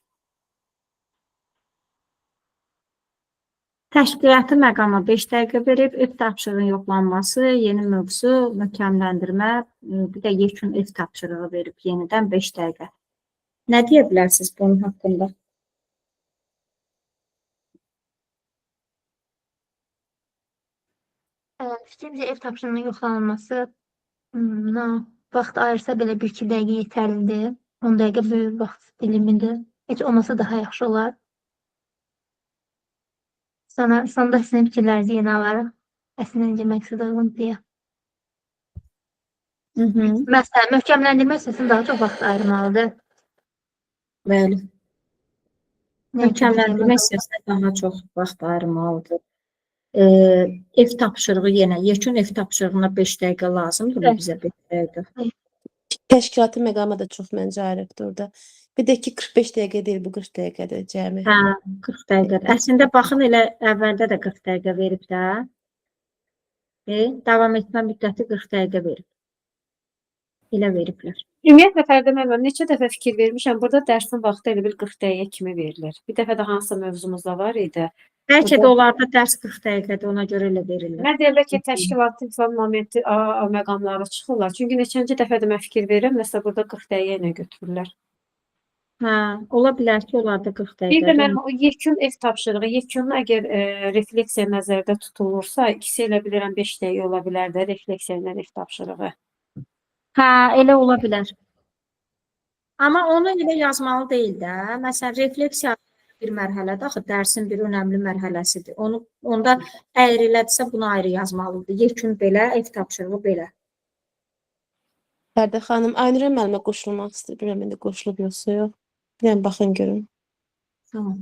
Təşkilatı məqama 5 dəqiqə verib, ev tapşırığının yoxlanması, yeni mövzu, möhkəmləndirmə, bir də yekun ev tapşırığı verib yenidən 5 dəqiqə. Nə deyə bilərsiniz bunun haqqında? Fikrimcə ev tapşırığının yoxlanılması vaxt ayırsa belə 1-2 dəqiqə yetərlidir. 10 dəqiqə böyük vaxt dilimidir. Heç olmasa daha yaxşı olar. Sonra sizin fikirlərinizi yenə alarıq. Əslində necə məqsəd uyğun deyə. Məsələn, möhkəmləndirmə hissəsini daha çox vaxt ayırmalıdır. Bəli. Möhkəmləndirmə hissəsinə daha çox vaxt ayırmalıdır. Ev tapşırığı yenə, yekun ev tapşırığına 5 dəqiqə lazımdır mı bizə 5 dəqiqə? Təşkilatı məqama da çox məncə ayrıqdır orada. Bir də ki 45 dəqiqə deyil, bu 40 dəqiqədir cəmi. Hə, 40 dəqiqədir. Əslində baxın elə əvvəldə də 40 dəqiqə verib də. Davam etmə müddəti 40 dəqiqə verib. Elə veriblər. Ümumiyyətlə Fərdə müəllim, neçə dəfə fikir vermişəm, burada dərsin vaxtı elə bil 40 dəqiqə kimi verilir. Bir dəfə də hansısa mövzumuzda var idi. Bəlkə də onlarda dərs 40 dəqiqədir, ona görə elə verirlər. Mən deyirəm bəlkə təşkilatın falan momenti məqamları çıxırlar. Çünki neçənci dəfədir mən fikir verirəm, məsələn burada 40 dəqiqə ilə götürürlər. Hə, ola bilər ki, onlarda 40 Bir də dəqiqədir. mənim o yekun ev tapşırığı, yekunun əgər refleksiya nəzərdə tutulursa, ikisi elə bilirəm 5 dəqiqə ola bilər də refleksiya ilə ev tapşırığı. Hə, elə ola bilər. Amma onu elə yazmalı deyil də. Məsələn, refleksiya bir mərhələdir, axı dərsin bir önəmli mərhələsidir. Onu onda əgər elədirsə bunu ayrı yazmalıdır. Yekun belə, ev tapşırığı belə. Fərdə xanım, Aynurə müəllimə qoşulmaq istəyir. Bilmirəm indi qoşulub yoxsa yox. Bir dənə baxın görün. Tamam.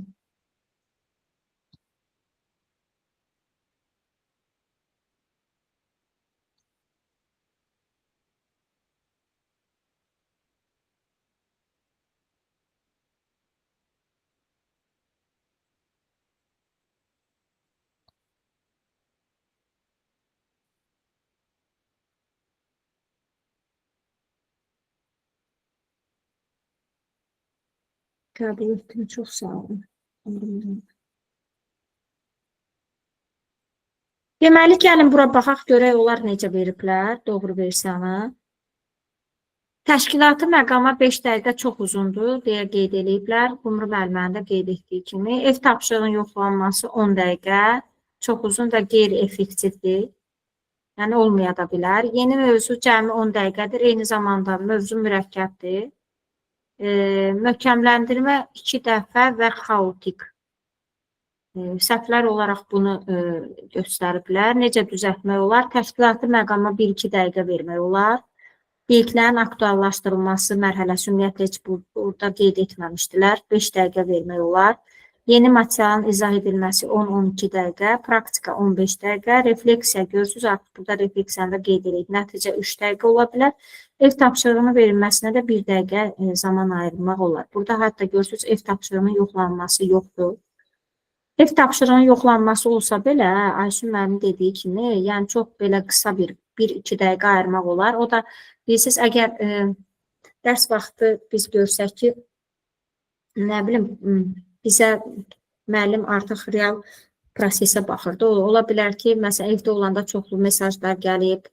Qəbul etdim. Çox sağ olun. Deməli, gəlin bura baxaq, görək onlar necə veriblər doğru versiyanı. Təşkilatı məqama 5 dəqiqə çox uzundur deyə qeyd eləyiblər. Qumru müəllimənin də qeyd etdiyi kimi. Ev tapşırığının yoxlanması 10 dəqiqə çox uzun və qeyri-effektivdir. Yəni, olmaya da bilər. Yeni mövzu cəmi 10 dəqiqədir. Eyni zamanda mövzu mürəkkəbdir. Möhkəmləndirmə 2 dəfə və xaotik. Səhvlər olaraq bunu göstəriblər. Necə düzəltmək olar? Təşkilatı məqama 1-2 dəqiqə vermək olar. Biliklərin aktuallaşdırılması mərhələsi ümumiyyətlə heç burada qeyd etməmişdilər. 5 dəqiqə vermək olar. Yeni materialın izah edilməsi 10-12 dəqiqə, praktika 15 dəqiqə, refleksiya görürsünüz, artıq burada refleksiyanı da qeyd edək. Nəticə 3 dəqiqə ola bilər. Ev tapşırığının verilməsinə də 1 dəqiqə zaman ayırmaq olar. Burada hətta görürsünüz, ev tapşırığının yoxlanması yoxdur. Ev tapşırığının yoxlanması olsa belə, Aysun müəllimin dediyi kimi, yəni çox belə qısa bir 1-2 dəqiqə ayırmaq olar. O da bilirsiniz, əgər dərs vaxtı biz görsək ki, nə bilim, bizə müəllim artıq real prosesə baxırdı. Ola bilər ki, məsələn, evdə olanda çoxlu mesajlar gəlib,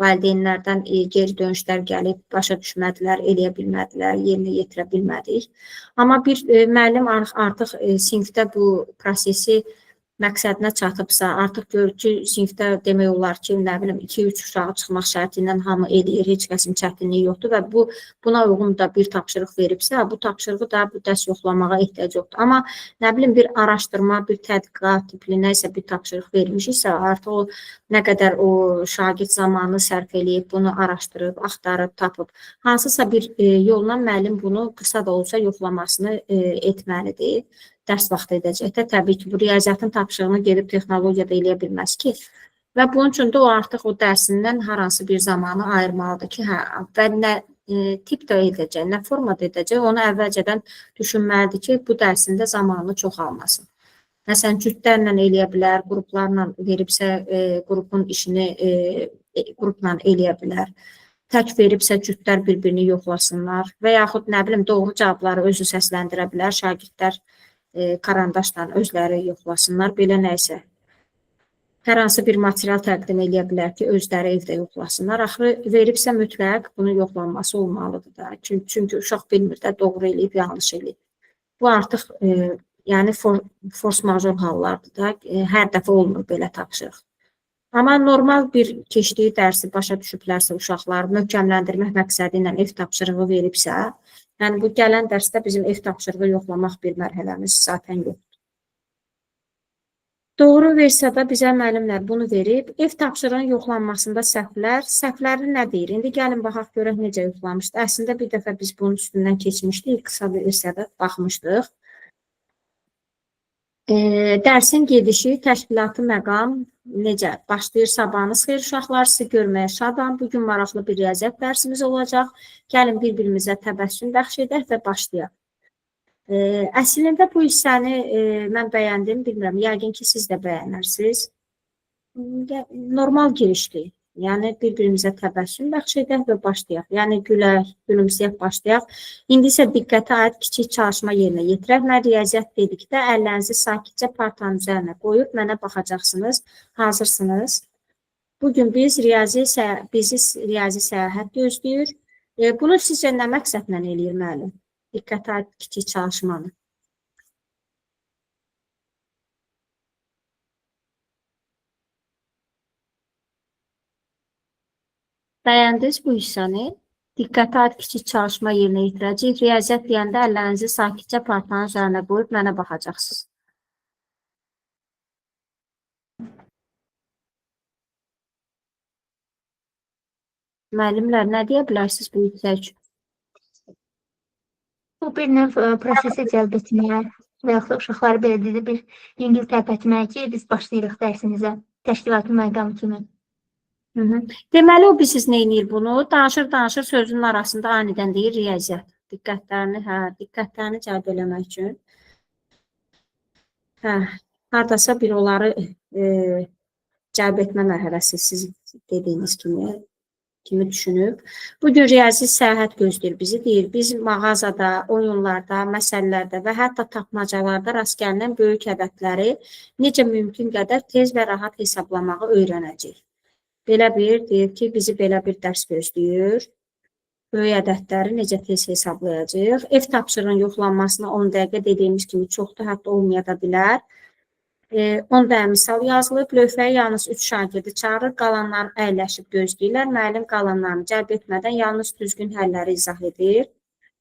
valideynlərdən geri dönüşlər gəlib, başa düşmədilər, eləyə bilmədilər, yerinə yetirə bilmədik. Amma bir müəllim artıq sinifdə bu prosesi məqsədinə çatıbsa, artıq görür ki, sinifdə demək olar ki, nə bilim, 2-3 uşağı çıxmaq şərti ilə hamı eləyir, heç kəsin çətinliyi yoxdur və buna uyğun da bir tapşırıq veribsə, bu tapşırığı da bu dərs yoxlamağa ehtiyac yoxdur. Amma nə bilim, bir araşdırma, bir tədqiqat tipli nə isə bir tapşırıq vermişiksə, artıq o nə qədər o şagird zamanı sərf eləyib, bunu araşdırıb, axtarıb, tapıb, hansısa bir yolla müəllim bunu qısa da olsa yoxlamasını etməlidir. Dərs vaxtı edəcək də, təbii ki, bu riyaziyyatın tapşırığını gedib texnologiyada eləyə bilməz ki. Və bunun üçün də o artıq o dərsindən hər hansı bir zamanı ayırmalıdır ki, hə, və nə tipdə edəcək, nə formada edəcək, onu əvvəlcədən düşünməlidir ki, bu dərsində zamanını çox almasın. Məsələn, cütlərlə eləyə bilər, qruplarla veribsə, qrupun işini qrupla eləyə bilər. Tək veribsə cütlər bir-birini yoxlasınlar və yaxud, nə bilim, doğru cavabları özü səsləndirə bilər, şagirdlər karandaşla özləri yoxlasınlar, belə nə isə. Hər hansı bir material təqdim eləyə bilər ki, özləri evdə yoxlasınlar. Axırı veribsə mütləq bunun yoxlanması olmalıdır da. Çünki uşaq bilmir də doğru eləyib, yanlış eləyib. Bu artıq yəni force-major hallardır da. Hər dəfə olmur belə tapşırıq. Amma normal bir keçdiyi dərsi başa düşüblərsə uşaqlar, möhkəmləndirmək məqsədi ilə ev tapşırığı veribsə, yəni bu gələn dərsdə bizim ev tapşırığı yoxlamaq bir mərhələmiz zaten yoxdur. Doğru versiyada bizə müəllimlər bunu verib. Ev tapşırığının yoxlanmasında səhvlər, səhvləri nə deyir? İndi gəlin baxaq görək necə yoxlamışdı. Əslində bir dəfə biz bunun üstündən keçmişdik, qısa bir versiyada baxmışdıq. Dərsin gedişi, təşkilatı məqam necə? Başlayır sabahınız xeyir uşaqlar, sizi görməyə şadam. Bugün maraqlı bir riyaziyyat dərsimiz olacaq. Gəlin bir-birimizə təbəssüm bəxş edək və başlayaq. Əslində bu hissəni mən bəyəndim, bilmirəm, yəqin ki siz də bəyənərsiniz. Normal girişdir. Yəni bir-birimizə təbəssüm bəxş edək və başlayaq. Yəni gülək, gülümsəyək, başlayaq. İndi isə diqqətə aid kiçik çalışma yerinə yetirək. Mən riyaziyyat dedikdə əllərinizi sakitcə partanın üzərinə qoyub mənə baxacaqsınız. Hazırsınız. Bugün biz bizi riyazi səyahət gözləyir. Bunu sizcə nə məqsədlə eləyir müəllim? Diqqətə aid kiçik çalışmanı. Bəyəndiniz bu hissəni? Diqqətə aid kiçik çalışma yerinə yetirəcəyik. Riyaziyyat deyəndə əllərinizi sakitcə partanın üzərinə qoyub mənə baxacaqsınız. Müəllimlər, nə deyə bilərsiniz bu hissə üçün? Bu bir növ prosesə cəlb etməyə və yaxud da uşaqları belə deyək, bir yüngül tərpətməyə ki, biz başlayırıq dərsimizə, təşkilatın məqamı kimi. Hı -hı. Deməli, o bilirsiniz nə eləyir bunu? Danışır, danışır, sözünün arasında anidən deyir riyaziyyat. Diqqətlərini, hə, diqqətlərini cəlb eləmək üçün. Hə, hardasa bir onları cəlb etmə mərhələsi siz dediyiniz kimi düşünüb. Bugün riyazi səyahət gözləyir bizi. Deyir, biz mağazada, oyunlarda, məsələlərdə və hətta tapmacalarda rast gəlinən böyük ədədləri necə mümkün qədər tez və rahat hesablamağı öyrənəcəyik. Belə bir, deyir ki, bizi belə bir dərs gözləyir. Böyük ədədləri necə tez hesablayacağıq. Ev tapşırığının yoxlanmasına 10 dəqiqə dediyimiz kimi çoxdur, hətta olmaya da bilər. 10 dənə misal yazılıb. Lövhəyə yalnız 3 şagirdi çağırır, qalanları əyləşib gözləyirlər. Müəllim qalanlarını cəlb etmədən yalnız düzgün həlləri izah edir.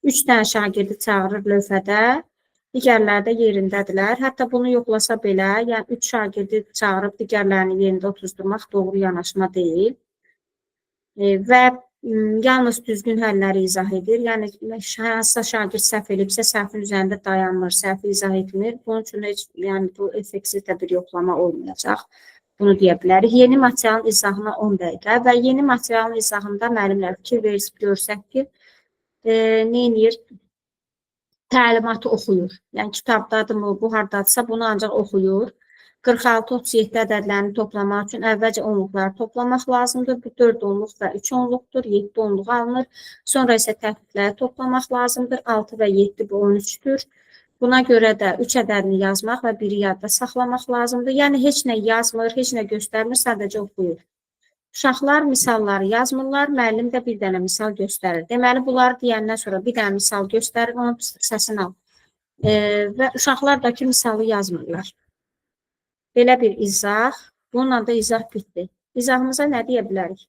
3 dənə şagirdi çağırır lövhədə, digərləri də yerindədirlər. Hətta bunu yoxlasa belə, yəni 3 şagirdi çağırıb digərlərini yerində otuzdurmaq doğru yanaşma deyil. Və yalnız düzgün həlləri izah edir. Yəni, hansısa şagird səhv elibsə, səhvin üzərində dayanmır, səhvi izah etmir. Bunun üçün heç, yəni, bu effeksiz də bir yoxlama olmayacaq. Bunu deyə bilərik. Yeni materialın izahına 10 dəqiqə və yeni materialın izahında müəllimlər fikir verib görsək ki, nə eləyir? Təlimatı oxuyur. Yəni, kitabdadırmı, bu hardadırsa, bunu ancaq oxuyur. 46-37 ədədlərini toplamaq üçün əvvəlcə onluqları toplamaq lazımdır. Bu 4 onluq və 3 onluqdur. 7 onluq alınır. Sonra isə təklifləri toplamaq lazımdır. 6 və 7 bu 13-dür. Buna görə də 3 ədədini yazmaq və biri yadda saxlamaq lazımdır. Yəni, heç nə yazmır, heç nə göstərmir, sadəcə oxuyur. Uşaqlar misalları yazmırlar, müəllim də bir dənə misal göstərir. Deməli, bunları deyəndən sonra bir dənə misal göstərir, onun səsini al. Və uşaqlar da ki, misalı yazmırlar. Belə bir izah, bununla da izah bitdi. İzahımıza nə deyə bilərik?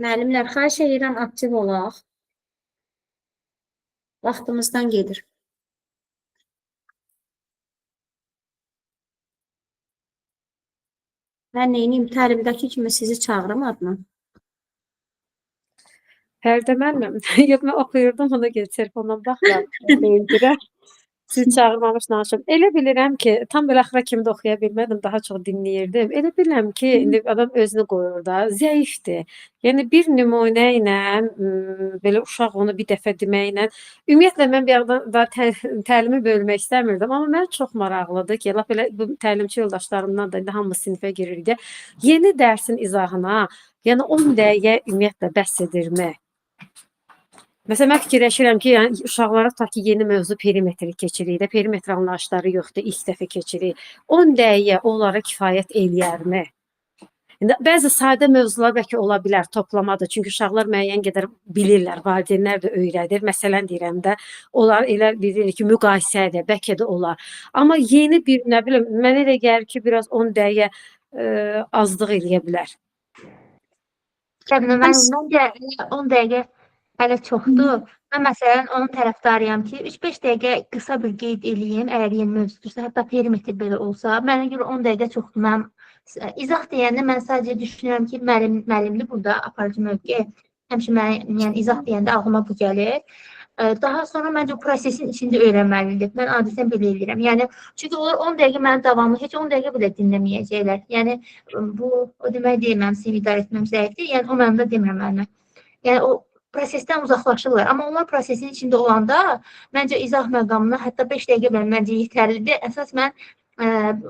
Müəllimlər, xahiş edirəm, aktiv olaq. Vaxtımızdan gedir. Mən neyniyim? Təlimdəki kimi sizi çağırım adına. Fərdə müəllim, yox, mən oxuyurdum, ona görə telefondan baxıram, deyildirəm. Sizi çağırmamış danışım. Elə bilirəm ki, tam belə axıra kimi də oxuya bilmədim, daha çox dinləyirdim. Elə bilirəm ki, indi adam özünü qoyur da, zəifdir. Yəni bir nümunə ilə, belə uşaq onu bir dəfə deməklə, ümumiyyətlə mən bir yandan da təlimi bölmək istəmirdim, amma mənə çox maraqlıdır ki, lap elə bu təlimçi yoldaşlarımdan da indi hamı sinifə girirdi. Yeni dərsin izahına, yəni 10 dəqiqə ümumiyyətlə bəs edirmi? Məsələn, mən fikirləşirəm ki, yəni uşaqlara tutaq ki, yeni mövzu perimetri keçirik də, perimetr anlayışları yoxdur, ilk dəfə keçirik. 10 dəqiqə onlara kifayət eləyərmi? İndi bəzi sadə mövzular bəlkə ola bilər, toplamadır. Çünki uşaqlar müəyyən qədər bilirlər, valideynlər də öyrədir. Məsələn deyirəm də, onlar elə bilir ki, müqayisədir, bəlkə də olar. Amma yeni bir, nə bilim, mənə elə gəlir ki, biraz 10 dəqiqə azlıq eləyə bilər. Şəbnəm, məncə 10 dəqiqə hələ çoxdur. Mən məsələn onun tərəfdarıyam ki, 3-5 dəqiqə qısa bir qeyd eləyim, əgər yeni mövzudursa, hətta perimetr belə olsa, mənə görə 10 dəqiqə çoxdur. Mənim izah deyəndə mən sadəcə düşünürəm ki, müəllimli burada aparıcı mövqe. Həmişə mənə, yəni izah deyəndə ağlıma bu gəlir. Daha sonra məncə o prosesin içində öyrənməlidir. Mən adətən belə eləyirəm. Yəni, çünki onlar 10 dəqiqə mənim davamlı, heç 10 dəqiqə belə dinləməyəcəklər. Yəni, bu o demək deyil, mənim sinif idarə etməm zəifdir. Yəni, o mənada demirəm mənə. Yəni, o Prosesdən uzaqlaşırlar. Amma onlar prosesin içində olanda məncə izah məqamına hətta 5 dəqiqə belə məncə yetərlidir. Əsas mən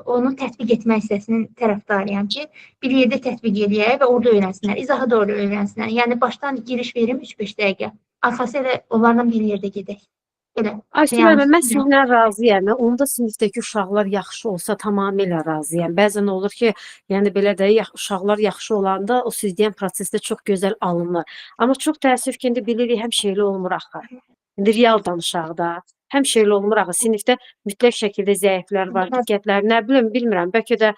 onu tətbiq etmək hissəsinin tərəfdarıyam ki, bir yerdə tətbiq eləyək və orada öyrənsinlər, izahı da orada öyrənsinlər. Yəni başdan giriş verim 3-5 dəqiqə. Arxası elə onlarla bir yerdə gedək. Belə. Ayşə müəllimə, mən sizinlə razıyam. Onda sinifdəki uşaqlar yaxşı olsa tamamilə razıyam. Bəzən olur ki, yəni belə də uşaqlar yaxşı olanda o siz deyən prosesdə çox gözəl alınır. Amma çox təəssüf ki, indi bilirik həmişə elə olmur axı. İndi real danışaq da. Həmişə elə olmur axı. Sinifdə mütləq şəkildə zəiflər var, diqqətlər, nə bilim, bilmirəm. Bəlkə də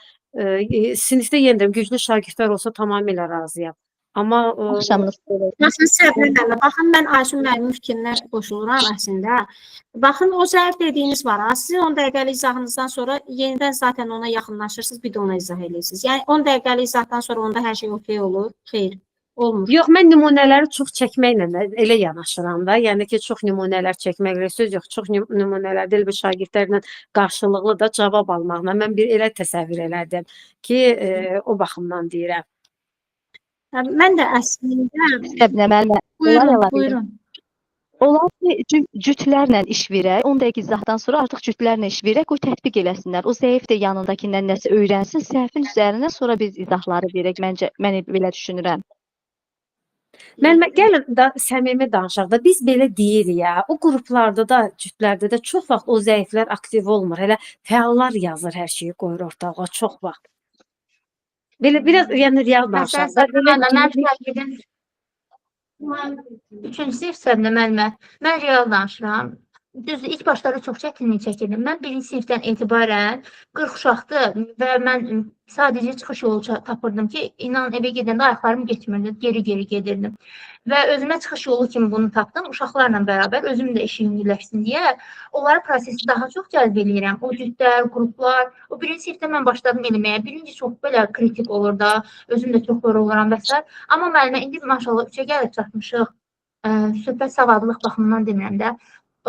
sinifdə yenə də güclü şagirdlər olsa tamamilə razıyam. Amma Axşamınız xeyir olsun. Baxın Səbinə müəllimə, baxın mən Aysun müəllimin fikrinə qoşuluram əslində. Baxın o zəif dediyiniz var. Ha, sizin 10 dəqiqəlik izahınızdan sonra yenidən zaten ona yaxınlaşırsınız, bir də ona izah edirsiniz. Yəni 10 dəqiqəlik izahdan sonra onda hər şey okey olur. Xeyr, olmur. Yox, mən nümunələri çox çəkməklə də elə yanaşıram da. Yəni ki, çox nümunələr çəkməklə söz yox, çox nümunələrdə elə bir şagirdlərlə qarşılıqlı da cavab almaqla mən bir elə təsəvvür elədim ki, o baxımdan deyirəm. Mən də əslində Səbinə müəllimə, olar Buyurun, əlavə edim. buyurun. Olar ki, cütlərlə iş verək. 10 dəqiqə izahdan sonra artıq cütlərlə iş verək, qoy tətbiq eləsinlər. O zəif də yanındakından nəsə öyrənsin, səhvin üzərinə sonra biz izahları verək. Məncə, mən belə düşünürəm. Müəllimə, gəlin da səmimi danışaq da. Biz belə deyirik ya. O qruplarda da, cütlərdə də çox vaxt o zəiflər aktiv olmur. Elə fəallar yazır, hər şeyi qoyur ortalığa çox vaxt. Belə biraz yəni real Məsələn, danışaq da. Səbinə Belə müəllimə, mənim şagirdim 3-cü sinif Səbinə müəllimə, mən real danışıram. Düzdür, ilk başlarda çox çətinlik çəkirdim. Mən birinci sinifdən etibarən 40 uşaqdır və mən sadəcə çıxış yolu tapırdım ki, inan evə gedəndə ayaqlarım getmirdi, geri-geri gedirdim. Və özümə çıxış yolu kimi bunu tapdım. Uşaqlarla bərabər özüm də işi yüngülləşsin deyə onları prosesi daha çox cəlb eləyirəm. O cütlər, qruplar. O birinci sinifdə mən başladım eləməyə. Birinci çox belə kritik olur da, özüm də çox yoruluram və s. Amma müəllimə indi maşallah 3-ə gəlib çatmışıq. Söhbət savadlılıq baxımından demirəm də.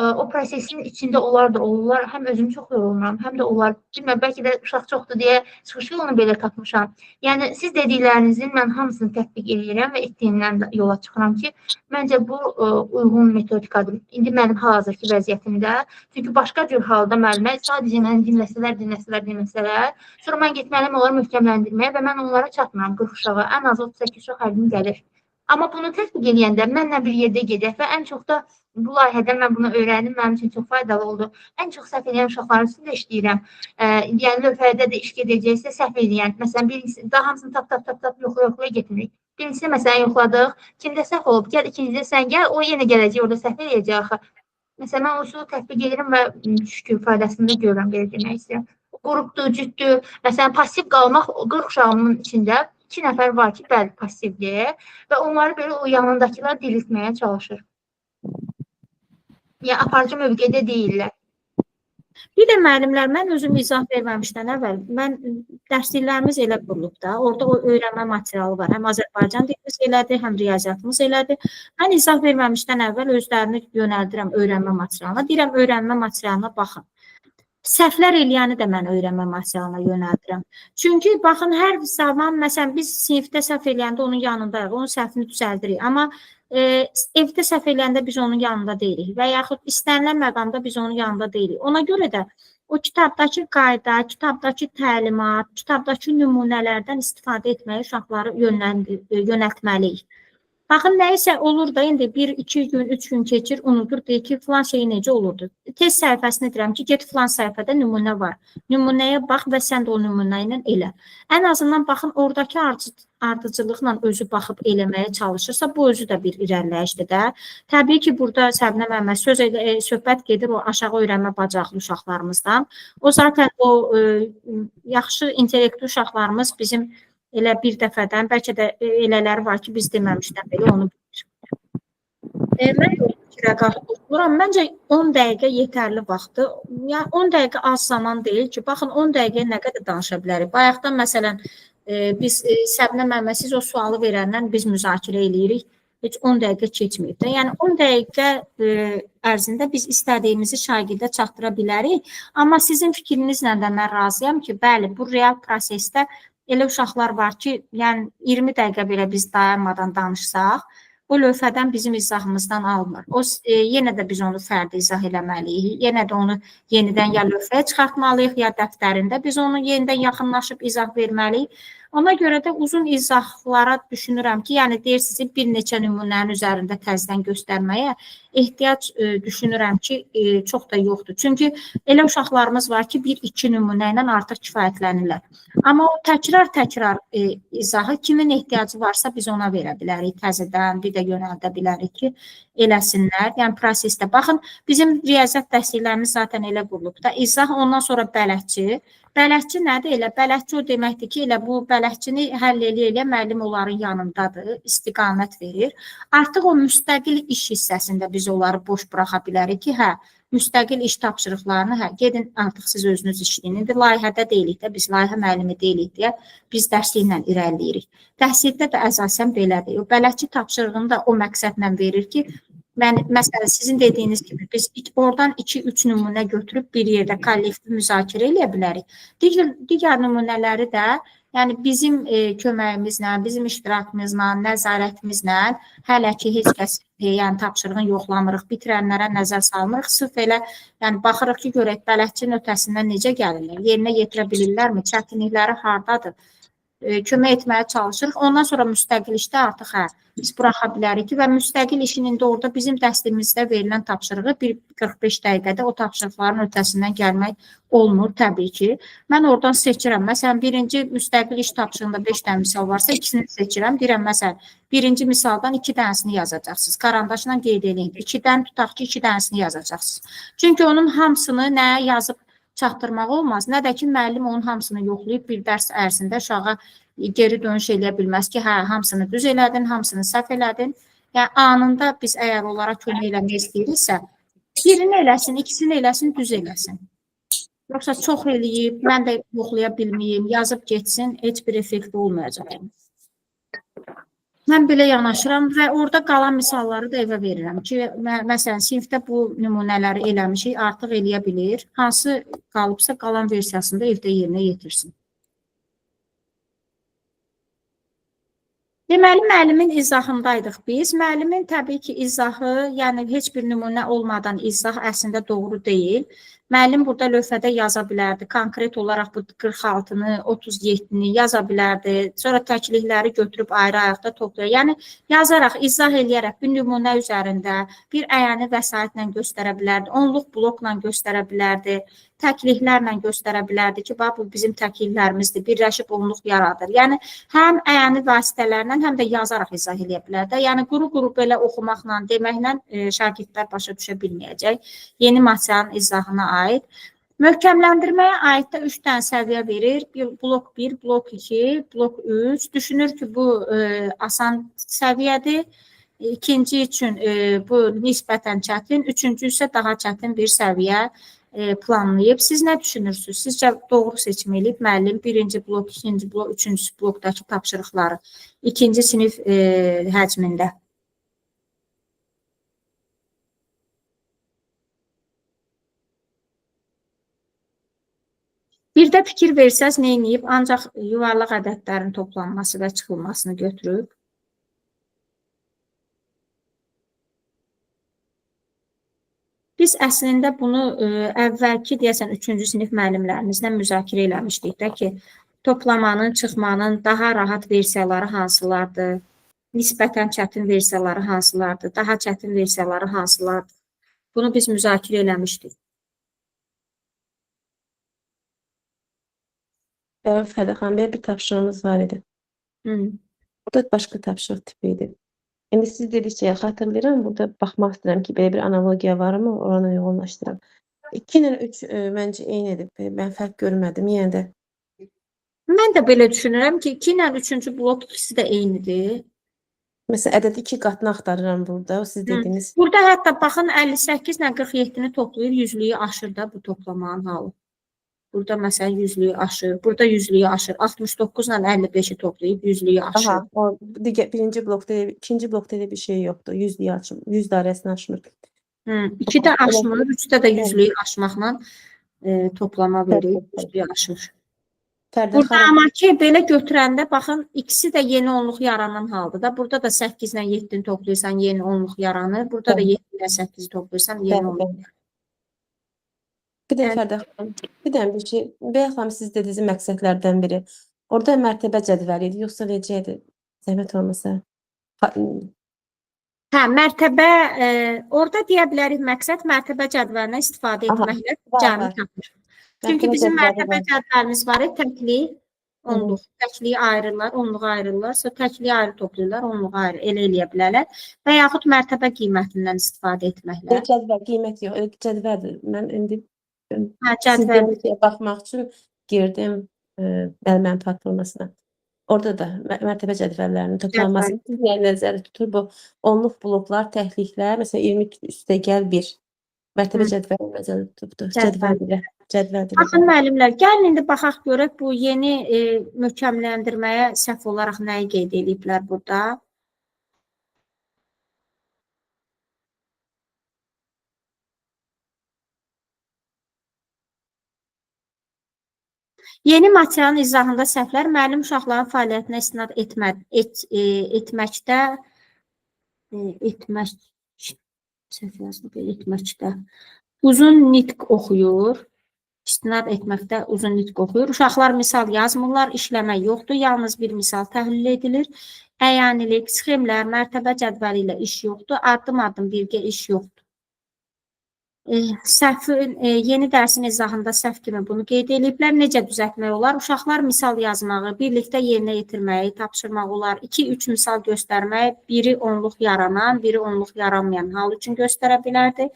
O prosesin içində onlar da olurlar. Həm özüm çox yorulmuram, həm də onlar, bilmirəm, bəlkə də uşaq çoxdur deyə çıxış yolunu belə tapmışam. Yəni siz dediklərinizin mən hamısını tətbiq eləyirəm və etdiyimdən də yola çıxıram ki, məncə bu uyğun metodikadır. İndi mənim hal-hazırki vəziyyətimdə, çünki başqa cür halda müəllimə sadəcə məni dinləsələr, dinləsələr, dinləsələr, sonra mən getməliyəm onları möhkəmləndirməyə və mən onlara çatmıram 40 uşağa, ən az 38 uşaq hər gün gəlir. Amma bunu tətbiq eləyəndə mənlə bir yerdə gedək və ən çox da bu layihədən mən bunu öyrəndim, mənim üçün çox faydalı oldu. Ən çox səhv eləyən uşaqların üstündə işləyirəm. Yəni lövhədə də iş gedəcəksə səhv eləyən, məsələn, birincisi, daha hamısını tap yoxlaya getmirik. Birincisini məsələn yoxladıq, kimdə səhv olub, gəl ikincidə sən gəl, o yenə gələcək, orada səhv eləyəcək axı. Məsələn, mən o üsulu tətbiq edirəm və şükür faydasını da görürəm, belə demək istəyirəm. Qrupdur, cütdür, məsələn, pasiv qalmaq 40 uşağımın içində 2 nəfər var ki, bəli, passivdir və onları belə o yanındakılar diriltməyə çalışır. Yəni, aparıcı mövqedə deyirlər. Bir də müəllimlər, mən özüm izah verməmişdən əvvəl, mən dərsliklərimiz elə qurulub da, orada o öyrənmə materialı var. Həm Azərbaycan dilimiz elədir, həm riyaziyyatımız elədir. Mən izah verməmişdən əvvəl özlərini yönəldirəm öyrənmə materialına. Deyirəm, öyrənmə materialına baxın. Səhvlər eləyəni də mən öyrənmə materialına yönəldirəm. Çünki baxın, hər zaman, məsələn, biz sinifdə səhv eləyəndə onun yanındayıq, onun səhvini düzəldirik. Amma evdə səhv eləyəndə biz onun yanında deyilik və yaxud istənilən məqamda biz onun yanında deyilik. Ona görə də o kitabdakı qayda, kitabdakı təlimat, kitabdakı nümunələrdən istifadə etməyi uşaqları yönəltməliyik. Baxın, nəyisə olur da, indi 1, 2 gün, 3 gün keçir, unudur, deyir ki, filan şey necə olurdu. Tez səhifəsini deyirəm ki, get filan səhifədə nümunə var. Nümunəyə bax və sən də o nümunə ilə elə. Ən azından baxın, oradakı ardıcılıqla özü baxıb eləməyə çalışırsa, bu özü də bir irəliləyişdir də. Təbii ki, burada Səbinə müəllimə söhbət gedir o aşağı öyrənmə bacaqlı uşaqlarımızdan. O zaten o yaxşı intellektli uşaqlarımız bizim elə bir dəfədən, bəlkə də elələri var ki, biz deməmişdən belə onu bilir. Mən də o fikrə qoşuluram. Məncə 10 dəqiqə yetərli vaxtdır. Yəni 10 dəqiqə az zaman deyil ki, baxın 10 dəqiqəyə nə qədər danışa bilərik. Bayaqdan məsələn, biz Səbinə müəllimə siz o sualı verəndən biz müzakirə eləyirik. Heç 10 dəqiqə keçməyib də. Yəni 10 dəqiqə ərzində biz istədiyimizi şagirdə çatdıra bilərik. Amma sizin fikrinizlə də mən razıyam ki, bəli, bu real prosesdə elə uşaqlar var ki, yəni 20 dəqiqə belə biz dayanmadan danışsaq, O lövhədən bizim izahımızdan almır. O yenə də biz onu fərdi izah eləməliyik. Yenə də onu yenidən ya lövhəyə çıxartmalıyıq, ya dəftərində biz onu yenidən yaxınlaşıb izah verməliyik. Ona görə də uzun izahlara düşünürəm ki, yəni deyirsiniz bir neçə nümunənin üzərində təzədən göstərməyə ehtiyac düşünürəm ki, çox da yoxdur. Çünki elə uşaqlarımız var ki, bir-iki nümunə ilə artıq kifayətlənirlər. Amma o təkrar-təkrar izahı kimin ehtiyacı varsa biz ona verə bilərik təzədən, bir də yönəldə bilərik ki, eləsinlər. Yəni prosesdə baxın, bizim riyaziyyat dərsliklərimiz zaten elə qurulub da. İzah, ondan sonra bələdçi. Bələdçi nədir elə? Bələdçi o deməkdir ki, elə bu bələdçini həll eləyə-eləyə müəllim onların yanındadır, istiqamət verir. Artıq o müstəqil iş hissəsində biz onları boş buraxa bilərik ki, hə, müstəqil iş tapşırıqlarını, hə, gedin artıq siz özünüz işləyin. İndi layihədə deyilik də, biz layihə müəllimi deyilik deyə biz dərsliklə irəliləyirik. Təhsildə də əsasən belədir. O bələdçi tapşırığını da o məqsədlə verir ki, məsələn, sizin dediyiniz kimi biz oradan 2-3 nümunə götürüb bir yerdə kollektiv müzakirə eləyə bilərik. Digər nümunələri də, yəni bizim köməyimizlə, bizim iştirakımızla, nəzarətimizlə hələ ki heç kəs, yəni tapşırığını yoxlamırıq, bitirənlərə nəzər salmırıq. Sırf elə, yəni baxırıq ki, görək bələdçinin ötəsindən necə gəlirlər, yerinə yetirə bilirlərmi, çətinlikləri hardadır, kömək etməyə çalışırıq. Ondan sonra müstəqil işdə artıq hə, biz buraxa bilərik ki, və müstəqil işin indi orada bizim dərsimizdə verilən tapşırığı bir 45 dəqiqədə o tapşırıqların ötəsindən gəlmək olmur təbii ki. Mən oradan seçirəm. Məsələn, birinci müstəqil iş tapşırığında 5 dənə misal varsa, ikisini seçirəm. Deyirəm, məsələn, birinci misaldan 2 dənəsini yazacaqsınız. Karandaşla qeyd eləyin. 2-dən tutaq ki, 2 dənəsini yazacaqsınız. Çünki onun hamısını nəyə yazıb çatdırmaq olmaz. Nə də ki, müəllim onun hamısını yoxlayıb bir dərs ərzində uşağa geri dönüş eləyə bilməz ki, hə, hamısını düz elədin, hamısını səhv elədin. Yəni, anında biz əgər onlara kömək eləmək istəyiriksə, birini eləsin, ikisini eləsin, düz eləsin. Yoxsa çox eləyib, mən də yoxlaya bilməyim, yazıb getsin, heç bir effekti olmayacaq. Mən belə yanaşıram və orada qalan misalları da evə verirəm ki, məsələn, sinifdə bu nümunələri eləmişik, artıq eləyə bilir. Hansı qalıbsa, qalan versiyasını da evdə yerinə yetirsin. Deməli, müəllimin izahındaydıq biz. Müəllimin təbii ki, izahı, yəni heç bir nümunə olmadan izah əslində doğru deyil. Müəllim burada lövhədə yaza bilərdi. Konkret olaraq bu 46-nı, 37-ni yaza bilərdi. Sonra təklikləri götürüb ayrı-ayrıqda toplaya. Yəni, yazaraq, izah eləyərək bir nümunə üzərində bir əyani vəsaitlə göstərə bilərdi. Onluq blokla göstərə bilərdi. Təkliklərlə göstərə bilərdi ki, bax, bu bizim təkliklərimizdir, birləşib onluq yaradır. Yəni, həm əyani vasitələrlə, həm də yazaraq izah eləyə bilərdi. Yəni, quru-quru belə oxumaqla, deməklə şagirdlər başa düşə bilməyəcək. Yeni materialın izahına aid. Möhkəmləndirməyə aid də 3 dənə səviyyə verir. Blok 1, blok 2, blok 3. Düşünür ki, bu asan səviyyədir. İkinci üçün bu nisbətən çətin, üçüncü isə daha çətin bir səviyyə planlayıb. Siz nə düşünürsünüz? Sizcə doğru seçim eləyib müəllim birinci blok, ikinci blok, üçüncü blokdakı tapşırıqları ikinci sinif həcmində? Bir də fikir versəz, nə eləyib? Ancaq yuvarlaq ədədlərin toplanması və çıxılmasını götürüb. Biz əslində bunu əvvəlki, deyəsən, 3-cü sinif müəllimlərimizlə müzakirə eləmişdik də ki, toplamanın, çıxmanın daha rahat versiyaları hansılardır, nisbətən çətin versiyaları hansılardır, daha çətin versiyaları hansılardır. Bunu biz müzakirə eləmişdik. Fərdə xanım, belə bir tapşırığımız var idi. O da başqa tapşırıq tipi idi. İndi siz dedikcə xatırlayıram, burada baxmaq istəyirəm ki, belə bir analogiya varmı, oranı uyğunlaşdıram. 2 ilə 3 məncə eynidir. Mən fərq görmədim yenə də. Mən də belə düşünürəm ki, 2 ilə 3-cü blok ikisi də eynidir. Məsələn, ədəd 2 qatını axtarıram burada, o siz dediyiniz. Burada hətta baxın 58 ilə 47-ni toplayır, yüzlüyü aşır da bu toplamanın halı. Burada məsələn yüzlüyü aşır, burada yüzlüyü aşır. 69 ilə 55-i toplayıb yüzlüyü aşır. Aha, o digər birinci blokda, ikinci blokda elə bir şey yoxdur. Yüzlüyü aşmır, 100 dairəsini aşmır. 2-də aşmır, 3-də də yüzlüyü aşmaqla toplama verir, yüzlüyü aşır. Fərdə Burada xanım, amma ki, belə götürəndə baxın, ikisi də yeni onluq yaranan haldır da. Burada da 8 ilə 7-ni toplayırsan, yeni onluq yaranır. Burada da Bəli. 7 ilə 8-i toplayırsan, yeni Bəli, onluq. bəli. Bir də Yəni- Fərdə xanım, bir dənə bir şey, Bəyaz xanım siz dediyiniz məqsədlərdən biri. Orada mərtəbə cədvəli idi, yoxsa necə idi? Zəhmət olmasa. Hə, mərtəbə, orada deyə bilərik məqsəd mərtəbə cədvəlindən istifadə etməklə cəmi tapır. Çünki bizim mərtəbə cədvəlimiz var, təklik, onluq, təkliyi ayırırlar, onluğu ayırırlar, sonra təkliyi ayrı toplayırlar, onluğu ayrı, elə eləyə bilərlər. Və yaxud mərtəbə qiymətindən istifadə etməklə. Elə cədvəl, qiymət yox, elə cədvəldir. Mən indi Hə, cədvəl. Baxmaq üçün girdim müəllimənin platformasına. Orada da mərtəbə cədvəllərinin toplanması yəni nəzərdə tutur bu onluq bloklar, təkliklər, məsələn 20 üstə gəl 1. Mərtəbə cədvəli nəzərdə tutubdur. Cədvəl. Cədvəldir. Baxın müəllimlər, gəlin indi baxaq görək bu yeni möhkəmləndirməyə səhv olaraq nəyi qeyd eləyiblər burada. Yeni materialın izahında səhvlər müəllim uşaqların fəaliyyətinə istinad etməkdə uzun nitq oxuyur. İstinad etməkdə uzun nitq oxuyur. Uşaqlar misal yazmırlar, işləmə yoxdur, yalnız bir misal təhlil edilir. Əyanilik, sxemlər, mərtəbə cədvəli ilə iş yoxdur, addım-addım birgə iş yoxdur. Səhvin, yeni dərsin izahında səhv kimi bunu qeyd ediblər. Necə düzəltmək olar? Uşaqlar misal yazmağı, birlikdə yerinə yetirməyi tapşırmaq olar. 2-3 misal göstərmək, biri onluq yaranan, biri onluq yaranmayan hal üçün göstərə bilərdi.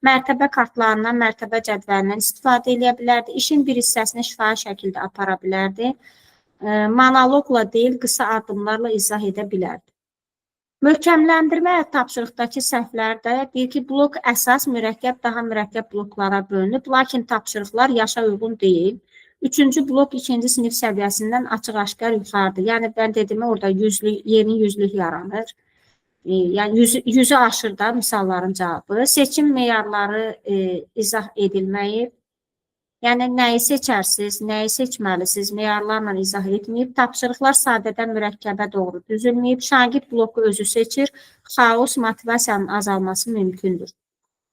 Mərtəbə kartlarından, mərtəbə cədvəlindən istifadə edə bilərdi. İşin bir hissəsini şifahi şəkildə apara bilərdi. Monoloqla deyil, qısa addımlarla izah edə bilərdi. Möhkəmləndirmə tapşırıqdakı səhvlərdə deyir ki, blok əsas, mürəkkəb, daha mürəkkəb bloklara bölünüb, lakin tapşırıqlar yaşa uyğun deyil. Üçüncü blok ikinci sinif səviyyəsindən açıq-aşkar yuxarıdır. Yəni, mən dedim, orada yüzlük, yeni yüzlük yaranır. Yəni, yüzü aşır da misalların cavabı. Seçim meyarları izah edilməyib. Yəni, nəyi seçərsiniz, nəyi seçməlisiniz, meyarlarla izah etməyib, tapşırıqlar sadədən mürəkkəbə doğru düzülməyib, şagird bloku özü seçir, xaos, motivasiyanın azalması mümkündür.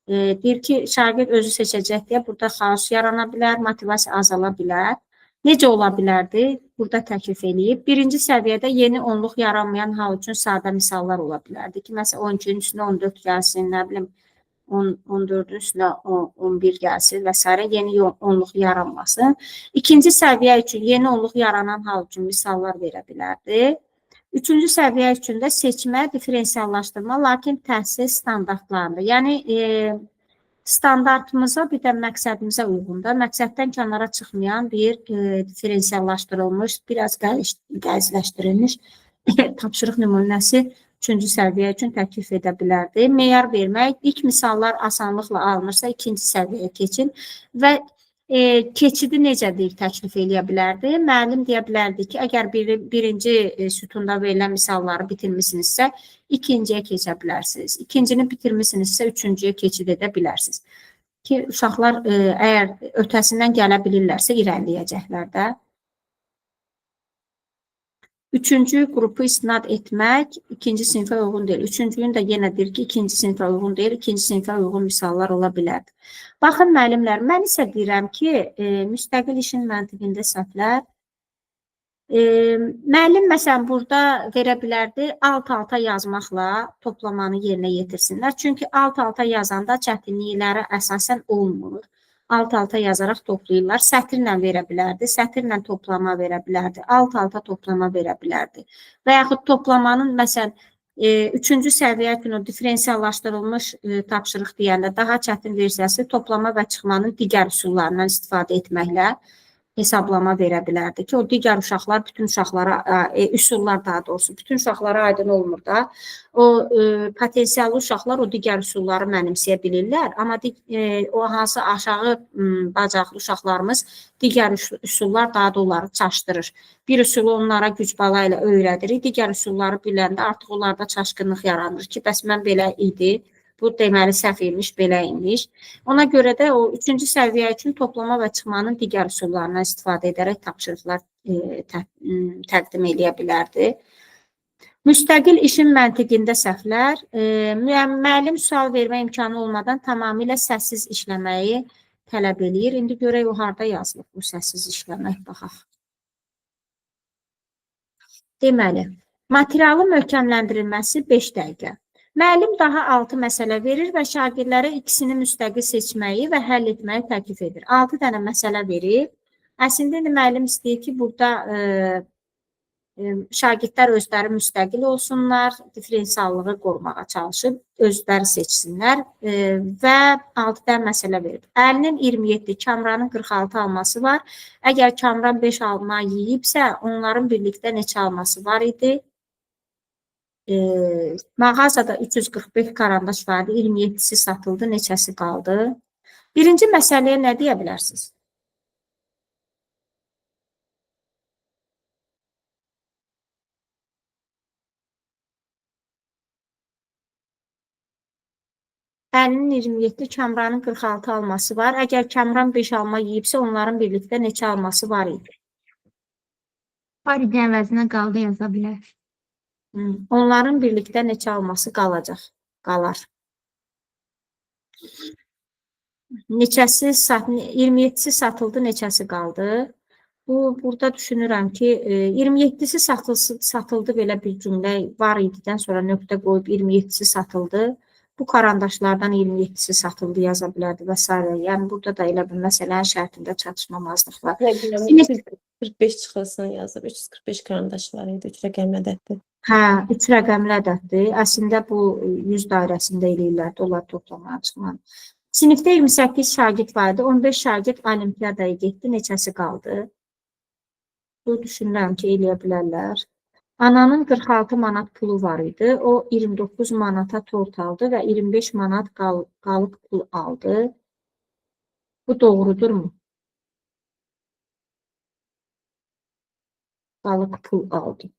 Deyir ki, şagird özü seçəcək deyə burada xaos yarana bilər, motivasiya azala bilər. Necə ola bilərdi? Burada təklif eləyib. Birinci səviyyədə yeni onluq yaranmayan hal üçün sadə misallar ola bilərdi ki, məsələn, 12-nin üstünə 14 gəlsin, nə bilim, 14-ün üstünə 11 gəlsin və s. Yeni onluq yaranmasın. İkinci səviyyə üçün yeni onluq yaranan hal üçün misallar verə bilərdi. Üçüncü səviyyə üçün də seçmə, diferensiallaşdırma, lakin təhsil standartlarında. Yəni, standartımıza bir də məqsədimizə uyğun da, məqsəddən kənara çıxmayan bir diferensiallaşdırılmış, biraz qəzləşdirilmiş tapşırıq nümunəsi üçüncü səviyyə üçün təklif edə bilərdi. Meyar vermək, ilk misallar asanlıqla alınırsa, ikinci səviyyəyə keçin və keçidi necə deyir, təklif eləyə bilərdi? Müəllim deyə bilərdi ki, əgər birinci sütunda verilən misalları bitirmisinizsə, ikinciyə keçə bilərsiniz. İkincini bitirmisinizsə, üçüncüyə keçid edə bilərsiniz. Ki, uşaqlar əgər ötəsindən gələ bilirlərsə, irəliləyəcəklər də. Üçüncü qrupu istinad etmək ikinci sinifə uyğun deyil. Üçüncünün də yenə deyir ki, ikinci sinifə uyğun deyil, ikinci sinifə uyğun misallar ola bilərdi. Baxın, müəllimlər, mən isə deyirəm ki, müstəqil işin məntiqində səhvlər. Müəllim, məsələn, burada verə bilərdi, alt-alta yazmaqla toplamanı yerinə yetirsinlər. Çünki alt-alta yazanda çətinliklərə əsasən olmur. Alt-alta yazaraq toplayırlar. Sətirlə verə bilərdi, sətirlə toplama verə bilərdi, alt-alta toplama verə bilərdi. Və yaxud toplamanın, məsələn, üçüncü səviyyə üçün o diferensiallaşdırılmış tapşırıq deyəndə daha çətin versiyası toplama və çıxmanın digər üsullarından istifadə etməklə hesablama verə bilərdi ki, o digər uşaqlar, bütün uşaqlara, üsullar daha doğrusu, bütün uşaqlara aydın olmur da, o potensiallı uşaqlar o digər üsulları mənimsəyə bilirlər, amma o hansı aşağı bacaqlı uşaqlarımız digər üsullar daha da onları çaşdırır. Bir üsulu onlara güc bala ilə öyrədirik, digər üsulları biləndə artıq onlarda çaşqınlıq yaranır ki, bəs mən belə idi, Bu deməli səhv imiş, belə imiş. Ona görə də o üçüncü səviyyə üçün toplama və çıxmanın digər üsullarından istifadə edərək tapşırıqlar təqdim eləyə bilərdi. Müstəqil işin məntiqində səhvlər, müəllim sual vermə imkanı olmadan tamamilə səssiz işləməyi tələb eləyir. İndi görək o harda yazılıb bu səssiz işləmək, baxaq. Deməli, materialın möhkəmləndirilməsi 5 dəqiqə. Müəllim daha 6 məsələ verir və şagirdlərə ikisini müstəqil seçməyi və həll etməyi təklif edir. 6 dənə məsələ verib. Əslində, indi müəllim istəyir ki, burada şagirdlər özləri müstəqil olsunlar, diferensiallığı qorumağa çalışıb, özləri seçsinlər və 6 dənə məsələ verib. Əlinin 27, Kamranın 46 alması var. Əgər Kamran 5 alma yeyibsə, onların birlikdə neçə alması var idi? Mağazada 345 karandaş vardı, 27-si satıldı, neçəsi qaldı? Birinci məsələyə nə deyə bilərsiniz? Əlinin 27, Kamranın 46 alması var. Əgər Kamran 5 alma yeyibsə, onların birlikdə neçə alması var idi? Var idi əvəzinə qaldı yaza bilər. Onların birlikdə neçə alması qalacaq, qalar. Neçəsi 27-si satıldı, neçəsi qaldı? Bu, burada düşünürəm ki, 27-si satıldı belə bir cümlə var ididən sonra nöqtə qoyub 27-si satıldı. Bu karandaşlardan 27-si satıldı yaza bilərdi və s. Yəni, burada da elə bir məsələnin şərtində çatışmamazlıq var. 345 çıxılsın yazıb, 345 karandaş var idi, 3 rəqəmli ədəddir. Hə, 3 rəqəmli ədəddir. Əslində, bu 100 dairəsində eləyirlər, onlar toplamağa çıxmalı. Sinifdə 28 şagird var idi, 15 şagird olimpiyadaya getdi, neçəsi qaldı? Bu, düşünürəm ki, eləyə bilərlər. Ananın 46 manat pulu var idi. O 29 manata tort aldı və 25 manat qalıq pul aldı. Bu doğrudurmu? Qalıq pul aldı.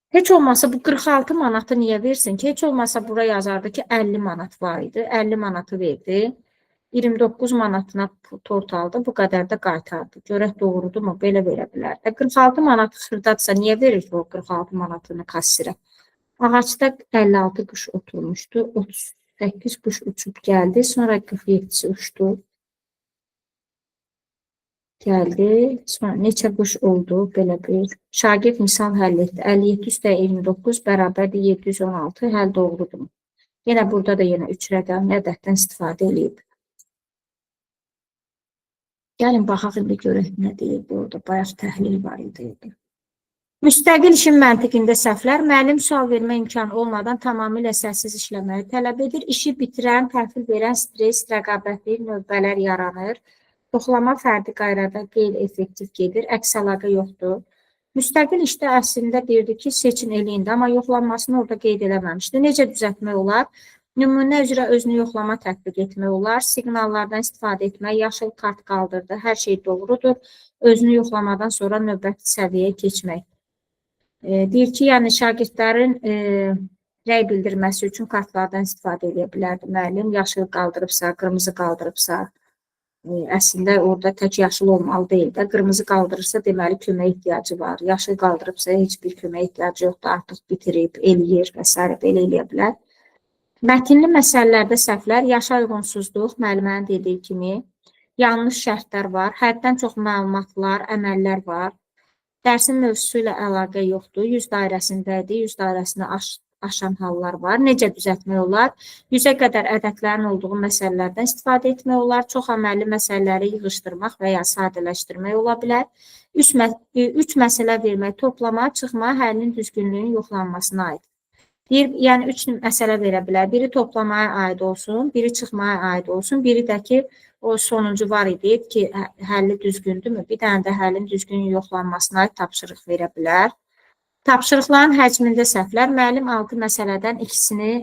Heç olmasa bu 46 manatı niyə versin ki? Heç olmasa bura yazardı ki, 50 manat var idi. 50 manatı verdi. 29 manatına tort aldı, bu qədər də qaytardı. Görək doğrudurmu? Belə verə bilər. 46 manat xırdadsa, niyə verir ki o 46 manatını kassirə? Ağacda 56 quş oturmuşdu, 38 quş uçub gəldi, sonra 47-si uçdu. Gəldi, sonra neçə quş oldu? Belə bir şagird misal həll etdi. 57,29 bərabərdir 716, həll doğrudurmu? Yenə burada da yenə 3 rəqəmli ədəddən istifadə eləyib. Gəlin, baxaq indi görək nə deyir burada. Bayaq təhlil var idi. Müstəqil işin məntiqində səhvlər, müəllim sual vermə imkanı olmadan tamamilə səssiz işləməyi tələb edir. İşi bitirən, təhvil verən stres, rəqabətli növbələr yaranır. Toxlama fərdi qayrada qeyri-effektiv gedir, əks əlaqə yoxdur. Müstəqil işdə əslində deyirdi ki, seçin eləyin də, amma yoxlanmasını orada qeyd eləməmişdi. Necə düzəltmək olar? Nümunə üzrə özünü yoxlama tətbiq etmək olar, siqnallardan istifadə etmək, yaşıl kart qaldırdı, hər şey doğrudur. Özünü yoxlamadan sonra növbəti səviyyəyə keçmək. Deyir ki, yəni şagirdlərin rəy bildirməsi üçün kartlardan istifadə edə bilərdi müəllim. Yaşıl qaldırıbsa, qırmızı qaldırıbsa, əslində orada tək yaşıl olmalı deyil də. Qırmızı qaldırırsa, deməli köməyə ehtiyacı var. Yaşıl qaldırıbsa, heç bir köməyə ehtiyacı yoxdur, artıq bitirib, eləyir və s. belə eləyə bilər. Mətinli məsələlərdə səhvlər, yaşa uyğunsuzluq, müəllimənin dediyi kimi, yanlış şərtlər var, həddən çox məlumatlar, əməllər var. Dərsin mövzusu ilə əlaqə yoxdur, 100 dairəsindədir, 100 dairəsini aşan hallar var. Necə düzəltmək olar? 100-ə qədər ədədlərin olduğu məsələlərdən istifadə etmək olar, çox əməlli məsələləri yığışdırmaq və ya sadələşdirmək ola bilər. 3 məsələ vermək, toplama, çıxma, həllin düzgünlüyünün yoxlanmasına aid. Bir, yəni 3 məsələ verə bilər. Biri toplamaya aid olsun, biri çıxmaya aid olsun, biri də ki, o sonuncu var idi ki, həlli düzgündürmü? Bir dənə də həllin düzgün yoxlanmasına aid tapşırıq verə bilər. Tapşırıqların həcmində səhvlər. Müəllim 6 məsələdən ikisini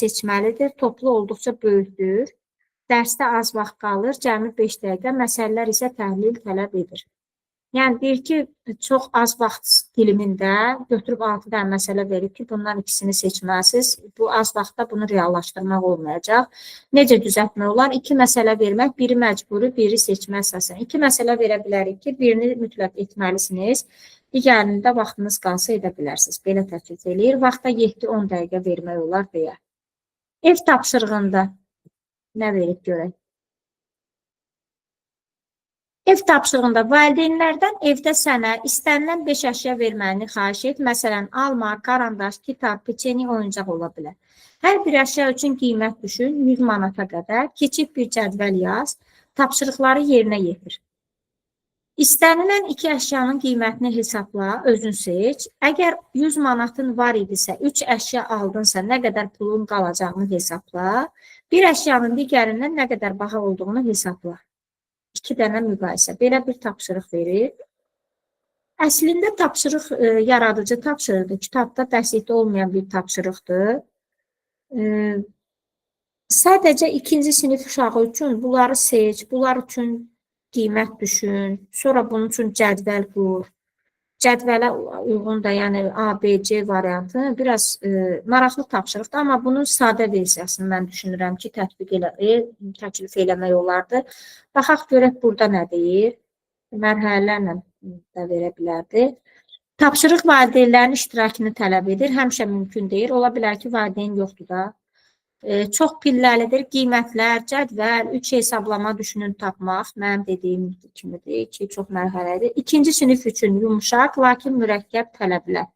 seçməlidir. Toplu olduqca böyükdür. Dərsdə az vaxt qalır, cəmi 5 dəqiqə. Məsələlər isə təhlil tələb edir. Yəni deyir ki, çox az vaxt dilimində götürüb 6 dənə məsələ verib ki, bundan ikisini seçməlisiniz. Bu az vaxtda bunu reallaşdırmaq olmayacaq. Necə düzəltmək olar? 2 məsələ vermək, biri məcburi, biri seçmə əsasən. 2 məsələ verə bilərik ki, birini mütləq etməlisiniz. Digərini də vaxtınız qalsa edə bilərsiniz. Belə təklif eləyir. Vaxta 7-10 dəqiqə vermək olar deyə. Ev tapşırığında nə verib görək? Ev tapşırığında valideynlərdən evdə sənə istənilən 5 əşya verməyini xahiş et. Məsələn, alma, karandaş, kitab, peçeni, oyuncaq ola bilər. Hər bir əşya üçün qiymət düşün, 100 manata qədər. Kiçik bir cədvəl yaz, tapşırıqları yerinə yetir. İstənilən 2 əşyanın qiymətini hesabla, özün seç. Əgər 100 manatın var idisə, 3 əşya aldınsa, nə qədər pulun qalacağını hesabla. Bir əşyanın digərindən nə qədər baha olduğunu hesabla. 2 dənə müqayisə. Belə bir tapşırıq verir. Əslində tapşırıq yaradıcı tapşırıqdır. Kitabda dərslikdə olmayan bir tapşırıqdır. Sadəcə 2-ci sinif uşağı üçün bunları seç, bunlar üçün qiymət düşün, sonra bunun üçün cədvəl qur. Cədvələ uyğun da, yəni A, B, C variantı biraz maraqlı tapşırıqdır, amma bunun sadə versiyasını mən düşünürəm ki, tətbiq təklif eləmək olardı. Baxaq görək burada nə deyir. Mərhələlərlə də verə bilərdi. Tapşırıq valideynlərin iştirakını tələb edir. Həmişə mümkün deyil. Ola bilər ki, valideyn yoxdur da. Çox pilləlidir. Qiymətlər, cədvəl, 3 hesablama düşünün tapmaq. Mənim dediyim kimidir ki, çox mərhələlidir. 2-ci sinif üçün yumşaq, lakin mürəkkəb tələblər.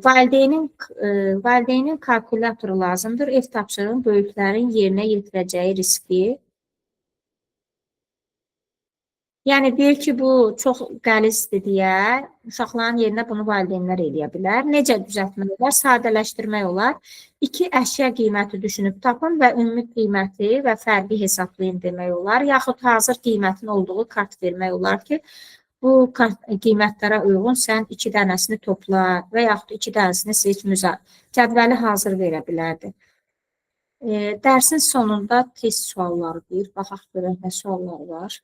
Valideynin kalkulyatoru lazımdır. Ev tapşırığın böyüklərin yerinə yetirəcəyi riski. Yəni, deyir ki, bu çox qəlizdir deyə uşaqların yerinə bunu valideynlər eləyə bilər. Necə düzəltmək olar? Sadələşdirmək olar. 2 əşya qiyməti düşünüb tapın və ümumi qiyməti və fərqi hesablayın demək olar. Yaxud hazır qiymətin olduğu kart vermək olar ki, bu kart qiymətlərə uyğun sən 2 dənəsini topla və yaxud 2 dənəsini seç, cədvəli hazır verə bilərdi. Dərsin sonunda test sualları deyir. Baxaq görək nə sualları var.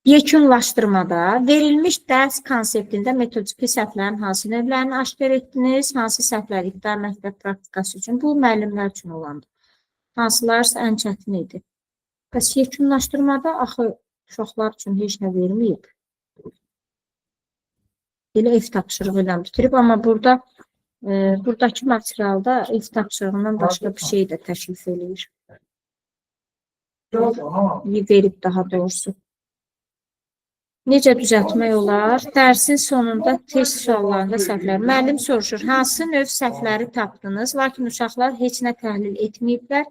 Yekunlaşdırmada verilmiş dərs konseptində metodiki səhvlərin hansı növlərini aşkar etdiniz, hansı səhvlər ibtidai məktəb praktikası üçün, bu müəllimlər üçün olandır. Hansılarsa ən çətin idi. Bəs yekunlaşdırmada axı uşaqlar üçün heç nə verməyib. Elə ev tapşırığı ilə bitirib, amma burada buradakı materialda ev tapşırığından başqa bir şey də təklif eləyir. Verib daha doğrusu. Necə düzəltmək olar? Dərsin sonunda test suallarında səhvlər. Müəllim soruşur, hansı növ səhvləri tapdınız? Lakin uşaqlar heç nə təhlil etməyiblər.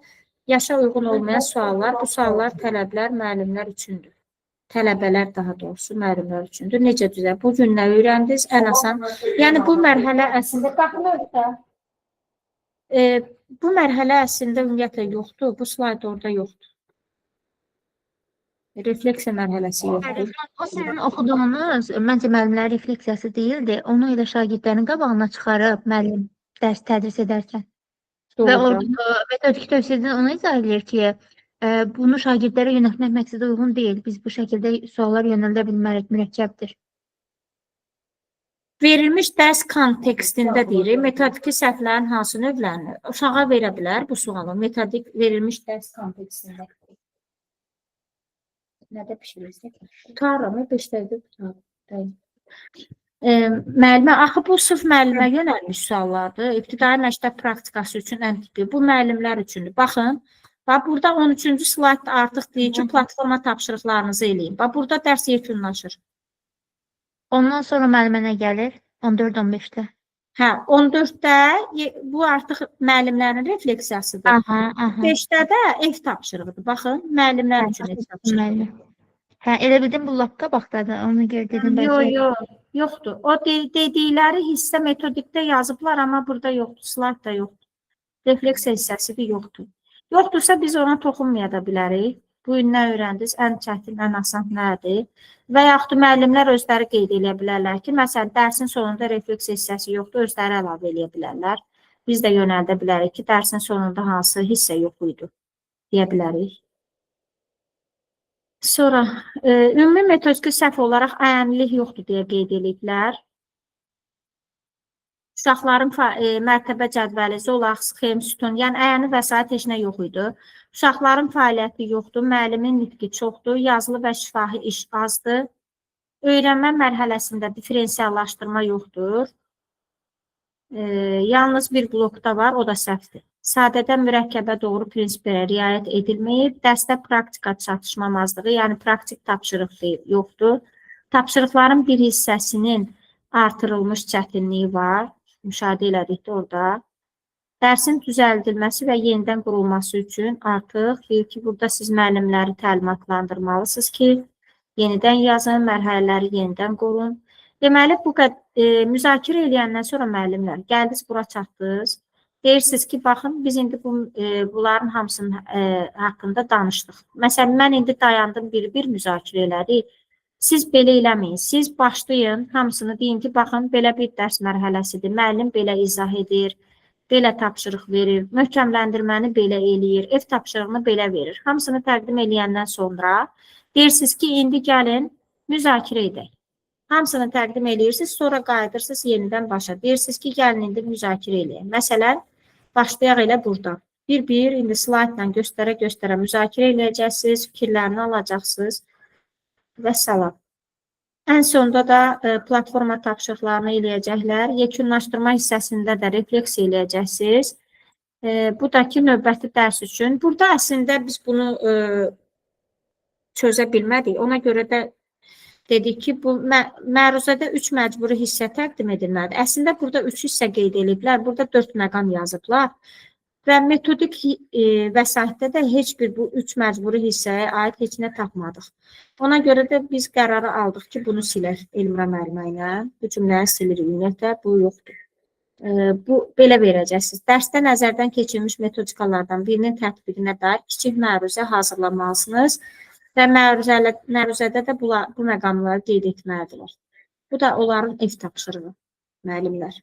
Yaşa uyğun olmayan suallar, bu suallar tələblər müəllimlər üçündür. Tələbələr daha doğrusu müəllimlər üçündür. Necə düzəl? Bugün nə öyrəndiniz? Ən asan. Yəni bu mərhələ əslində, qapını örtə. Bu mərhələ əslində ümumiyyətlə yoxdur. Bu slayd orada yoxdur. Refleksiya mərhələsi yoxdur. O sizin oxuduğunuz, məncə müəllimlərin refleksiyası deyildi. Onu elə şagirdlərin qabağına çıxarıb müəllim dərs tədris edərkən. Və orada metodiki tövsiyədən onu izah edir ki, bunu şagirdlərə yönəltmək məqsədə uyğun deyil. Biz bu şəkildə suallar yönəldə bilmərik, mürəkkəbdir. Verilmiş dərs kontekstində deyirik, metodiki səhvlərin hansı növlərini uşağa verə bilər bu sualı, metodik verilmiş dərs kontekstində. Nədə pişirirsə? Qurtarıram, 5 dəqiqə qurtarıram. Müəllimə, axı bu sırf müəllimə yönəlmiş suallardır. İbtidai məktəb praktikası üçün ən tipi. Bu müəllimlər üçündür. Baxın, bax burada 13-cü slaydda artıq deyir ki, platforma tapşırıqlarınızı eləyin. Bax burada dərs yekunlaşır. Ondan sonra müəllimə nə gəlir? 14-15-də. Hə, 14-də bu artıq müəllimlərin refleksiyasıdır. Aha, aha. 5-də də ev tapşırığıdır. Baxın, müəllimlər üçün ev tapşırığı. Hə, elə bildim bu lap qabaqdadır. Ona görə dedim bəlkə. Yox, yox, yoxdur. O dedikləri hissə metodikdə yazıblar, amma burada yoxdur, slaydda yoxdur. Refleksiya hissəsi də yoxdur. Yoxdursa biz ona toxunmaya da bilərik. Bu gün nə öyrəndiniz? Ən çətin, ən asan nədir? Və yaxud da müəllimlər özləri qeyd eləyə bilərlər ki, məsələn, dərsin sonunda refleksiya hissəsi yoxdur, özləri əlavə eləyə bilərlər. Biz də yönəldə bilərik ki, dərsin sonunda hansı hissə yox idi deyə bilərik. Sonra ümumi metodiki səhv olaraq əyənlilik yoxdur deyə qeyd ediblər. Uşaqların mərtəbə cədvəli, zolaq, sxem, sütun, yəni əyani vəsait heç nə yox idi. Uşaqların fəaliyyəti yoxdur, müəllimin nitqi çoxdur, yazılı və şifahi iş azdır. Öyrənmə mərhələsində diferensiallaşdırma yoxdur. Yalnız bir blokda var, o da səhvdir. Sadədən mürəkkəbə doğru prinsiplərə riayət edilməyib, dərsdə praktika çatışmamazlığı, yəni praktik tapşırıq yoxdur. Tapşırıqların bir hissəsinin artırılmış çətinliyi var, müşahidə elədik də orada. Dərsin düzəldilməsi və yenidən qurulması üçün artıq deyir ki, burada siz müəllimləri təlimatlandırmalısınız ki, yenidən yazın, mərhələləri yenidən qurun. Deməli, bu qədər müzakirə eləyəndən sonra müəllimlər, gəldiniz bura çatdınız. Deyirsiniz ki, baxın, biz indi bunların hamısının haqqında danışdıq. Məsələn, mən indi dayandım, bir-bir müzakirə elədik. Siz belə eləməyin. Siz başlayın, hamısını deyin ki, baxın, belə bir dərs mərhələsidir. Müəllim belə izah edir, belə tapşırıq verir, möhkəmləndirməni belə eləyir, ev tapşırığını belə verir. Hamısını təqdim eləyəndən sonra deyirsiniz ki, indi gəlin, müzakirə edək. Hamısını təqdim eləyirsiniz, sonra qayıdırsınız yenidən başa. Deyirsiniz ki, gəlin indi müzakirə eləyək. Məsələn, başlayaq elə buradan. Bir-bir indi slaydla göstərə-göstərə müzakirə eləyəcəksiniz, fikirlərini alacaqsınız və salam. Ən sonda da platforma tapşırıqlarını eləyəcəklər. Yekunlaşdırma hissəsində də refleksiya eləyəcəksiniz. Bu da ki, növbəti dərs üçün. Burada əslində biz bunu çözə bilmədik. Ona görə də dedik ki, bu məruzədə 3 məcburi hissə təqdim edilməlidir. Əslində burada 3 hissə qeyd ediblər, burada 4 məqam yazıblar və metodik vəsaitdə də heç bir bu 3 məcburi hissəyə aid heç nə tapmadıq. Ona görə də biz qərarı aldıq ki, bunu silək Elmira müəllimə ilə. Bu cümləni silirik ümumiyyətlə, bu yoxdur. Bu belə verəcəksiniz. Dərsdə nəzərdən keçirilmiş metodikalardan birinin tətbiqinə dair kiçik məruzə hazırlamalısınız. Və məruzədə də bu məqamları qeyd etməlidirlər. Bu da onların ev tapşırığı, müəllimlər.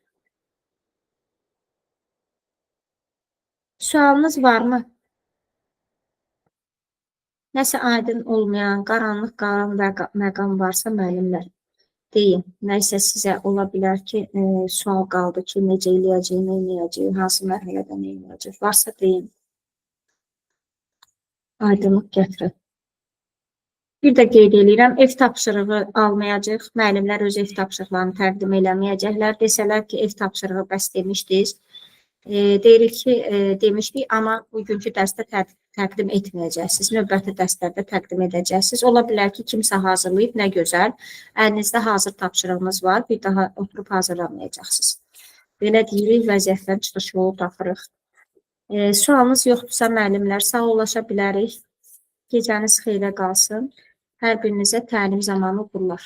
Sualınız varmı? Nəsə aydın olmayan, qaranlıq qalan məqam varsa müəllimlər, deyin. Nəsə sizə ola bilər ki, sual qaldı ki, necə eləyəcək, nə eləyəcək, hansı mərhələdə nə eləyəcək. Varsa deyin. Aydınlıq gətirin. Bir də qeyd eləyirəm, ev tapşırığı almayacaq. Müəllimlər öz ev tapşırıqlarını təqdim eləməyəcəklər. Desələr ki, ev tapşırığı bəs demişdiniz. Deyirik ki, demişdik, amma bugünkü dərsdə təqdim etməyəcəksiniz. Növbəti dərslərdə təqdim edəcəksiniz. Ola bilər ki, kimsə hazırlayıb, nə gözəl. Əlinizdə hazır tapşırığınız var, bir daha oturub hazırlamayacaqsınız. Belə deyirik, vəziyyətdən çıxış yolu tapırıq. Sualınız yoxdursa, müəllimlər, sağollaşa bilərik. Gecəniz xeyrə qalsın. Hər birinizə təlim zamanı uğurlar.